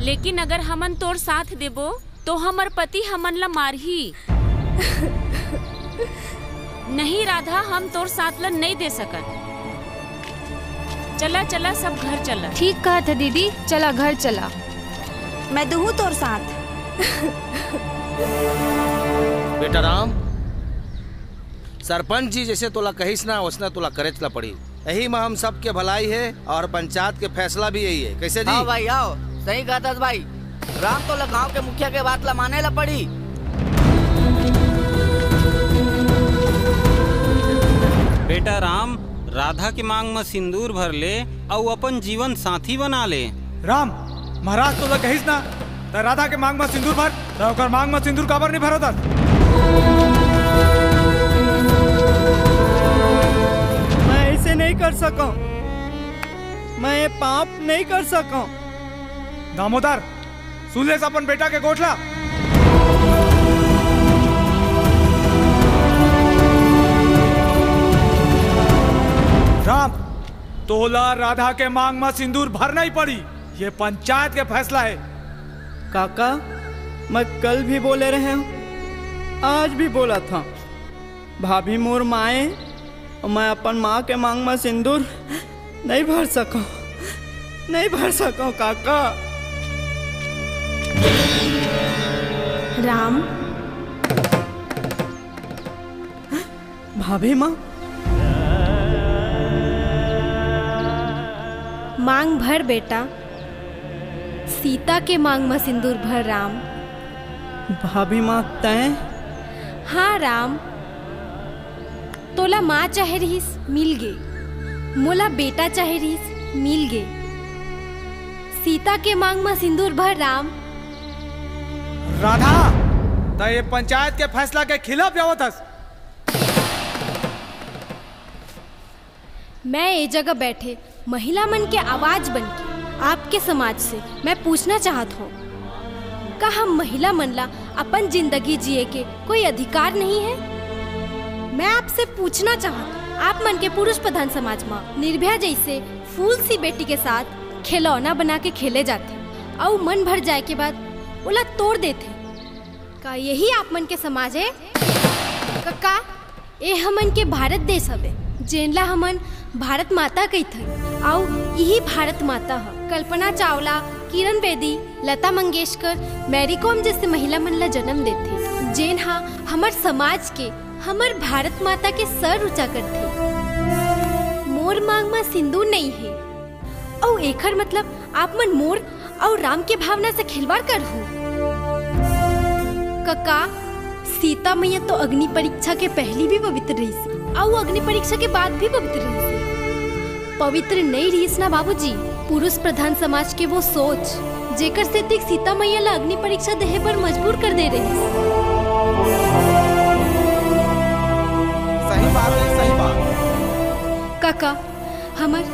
लेकिन अगर हमन तोर साथ देबो तो हमर पति हमन ला मारही। नहीं राधा, हम तोर साथ ला नहीं दे सकन। चला चला, सब घर चला। ठीक कहत हे दीदी, चला घर चला। मैं दूहूं तोर साथ। बेटा राम, सरपंच जी जैसे तोला कहिस ना, वैसना तोला करेच ला पड़ी। यही म हम सबके भलाई हे अउ पंचायत के फैसला भी यही हे। कैसे जी? हाँ भाई, आओ, सही कहत हस भाई। राम, तोला गांव के मुखिया के बात ला माने ला पड़ी। बेटा राम, राधा के मांग म सिंदूर भर ले अउ अपन जीवन साथी बना ले। राम, महाराज तोला कहिस ना, त राधा के मांग म सिंदूर भर, त ओकर मांग म सिंदूर काबर नहीं भरत हस? मैं ऐसे नहीं कर सकूं, मैं ये पाप नहीं कर सकूं। दामोदर, सुन ले अपन बेटा के गोठ ला। तोला राधा के मांग म सिंदूर भरना ही पड़ी। ये पंचायत के फैसला हे। काका, मैं कल भी बोले रहेंव, आज भी बोलत हंव, भाभी मोर माँ ए, अउ मैं अपन माँ के मांग म सिंदूर नइ भर सकंव, नइ भर सकंव काका। राम। भाभी माँ। मांग भर बेटा, सीता के मांग म सिंदूर भर राम। भाभी माँ, तैं? हाँ राम, तोला माँ चाहे रिहिस, मिल गे। मोला बेटा चाहे रिहिस, मिल गे। सीता के मांग म सिंदूर भर राम। राधा, तैं ये पंचायत के फैसला के खिलाफ जावत हस। मैं ए जगह बैठे महिला मन के आवाज बन के आपके समाज से मैं पूछना चाहत हंव, का हम महिला मन ला अपन जिंदगी जिए के कोई अधिकार नहीं है? मैं आपसे पूछना चाहत हंव, आप मन के पुरुष प्रधान समाज म निर्भया जैसे फूल सी बेटी के साथ खिलौना बना के खेले जाथे, अउ मन भर जाए के बाद ओला तोड़ देथे। का यही आप मन के समाज हे? कका, ए हमन के भारत देश हवे, जेन ला हमन भारत माता कहिथन। अउ इही भारत माता ह कल्पना चावला, किरण बेदी, लता मंगेशकर, मैरी कॉम जैसे महिला मन ला जन्म देथे, जेन ह हमर समाज के, हमर भारत माता के सर ऊंचा करथे। मोर मांग म सिंदूर नइ हे, अउ एखर मतलब आप मन मोर अउ राम के भावना से खिलवाड़ करहू? कका, सीता मैया तो अग्नि परीक्षा के पहली भी पवित्र रहिस, अउ अग्नि परीक्षा के बाद भी पवित्र रहिस। पवित्र नइ रहिस ना बाबूजी, पुरुष प्रधान समाज के वो सोच, जेकर सेती सीता मैया ला अग्नि परीक्षा देहे बर मजबूर कर दे रहिस। सही बात हे, सही बात। कका, हमर,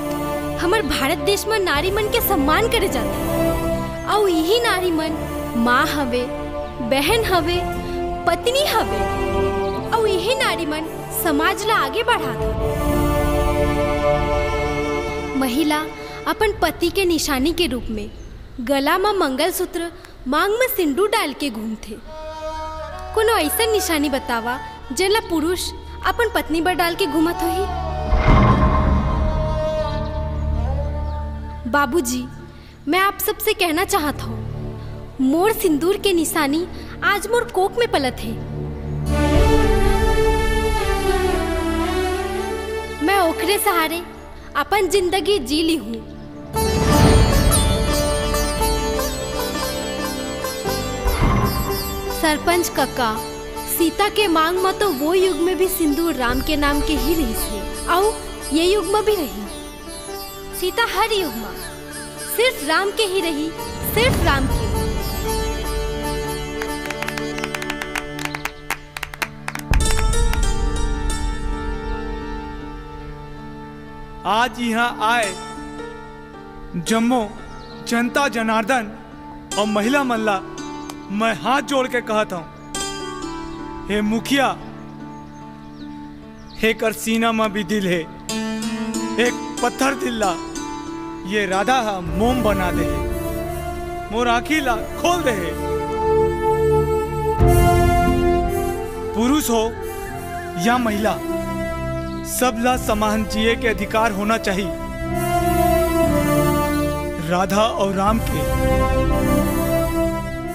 हमर भारत देश म नारी मन के सम्मान करे जाथे, अउ इही नारी मन माँ हवे, बहन हवे, पत्नी हवे, अउ इही नारी मन समाज ला आगे बढ़ाथे। महिला अपन पति के निशानी के रूप में गला म मंगलसूत्र, मांग म सिंदूर डाल के घूमथे। कोनो अइसन निशानी बतावा, जेन ला पुरुष अपन पत्नी बर डाल के घूमत होही? बाबूजी, मैं आप सबसे कहना चाहत हंव, मोर सिंदूर के निशानी आज मोर कोख में पलत हे। मैं ओकरे सहारे अपन जिंदगी जी ली हूँ। सरपंच कका, सीता के मांग म तो वो युग में भी सिंदूर राम के नाम के ही रहिस हे, अउ ये युग म भी रही। सीता हर युग म सिर्फ राम के ही रही, सिर्फ राम के। आज इहाँ आए जम्मो जनता जनार्दन अउ महिला मन ला मैं हाथ जोड़ के कहत हंव, हे मुखिया, एकर सीना म भी दिल हे, एक पत्थर दिल ला ये राधा ह मोम बना दे हे, मोर आँखी ला खोल दे हे। पुरुष हो या महिला, सब ला समान जिए के अधिकार होना चाही। राधा अउ राम के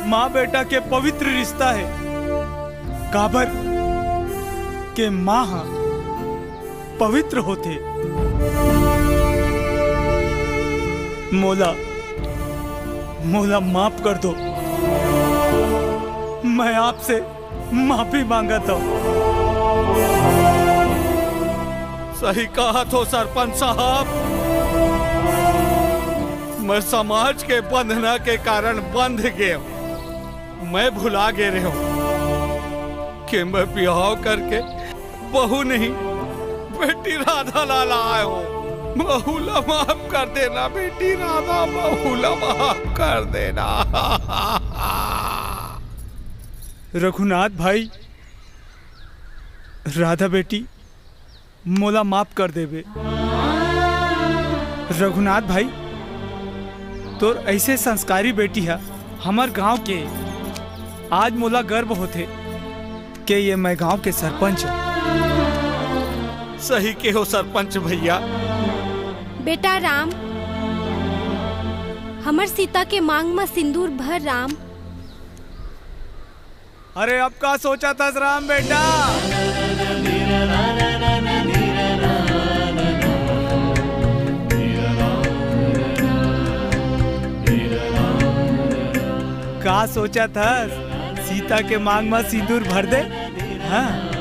माँ बेटा के पवित्र रिश्ता हे, काबर के माँ ह पवित्र होथे। मोला, मोला माफ कर दो, मैं आपसे माफी मांगत हंव। सही कहत हो सरपंच साहब, मैं समाज के बंधना के कारण बंध गेंव। मैं भुला गे रहेंव कि मैं बिहाव करके बहू नहीं, बेटी राधा ला लाए हंव। महू ला माफ कर देना बेटी राधा, महू ला माफ कर देना। रघुनाथ भाई, राधा बेटी, मोला माफ कर देबे। रघुनाथ भाई, तोर ऐसे संस्कारी बेटी ह हमर गांव के। आज मोला गर्व होथे के ये मैं गांव के सरपंच हूं। सही के हो सरपंच भैया। बेटा राम, हमर सीता के मांग म सिंदूर भर राम। अरे अब का सोचा थस राम बेटा? का सोचा थस? सीता के मांग म सिंदूर भर दे। हाँ।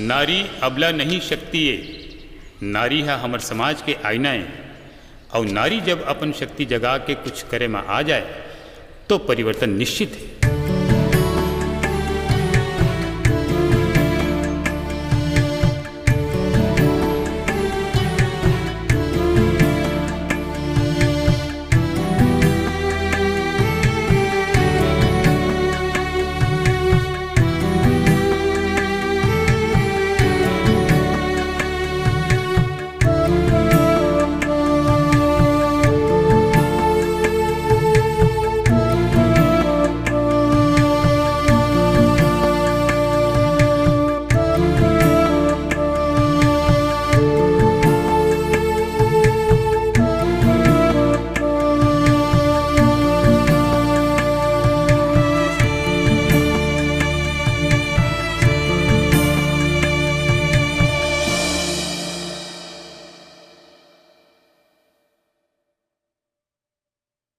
नारी अबला नहीं शक्ति ए। नारी ह हमर समाज के आईना ए। अउ नारी जब अपन शक्ति जगा के कुछ करे म आ जाए, तो परिवर्तन निश्चित हे।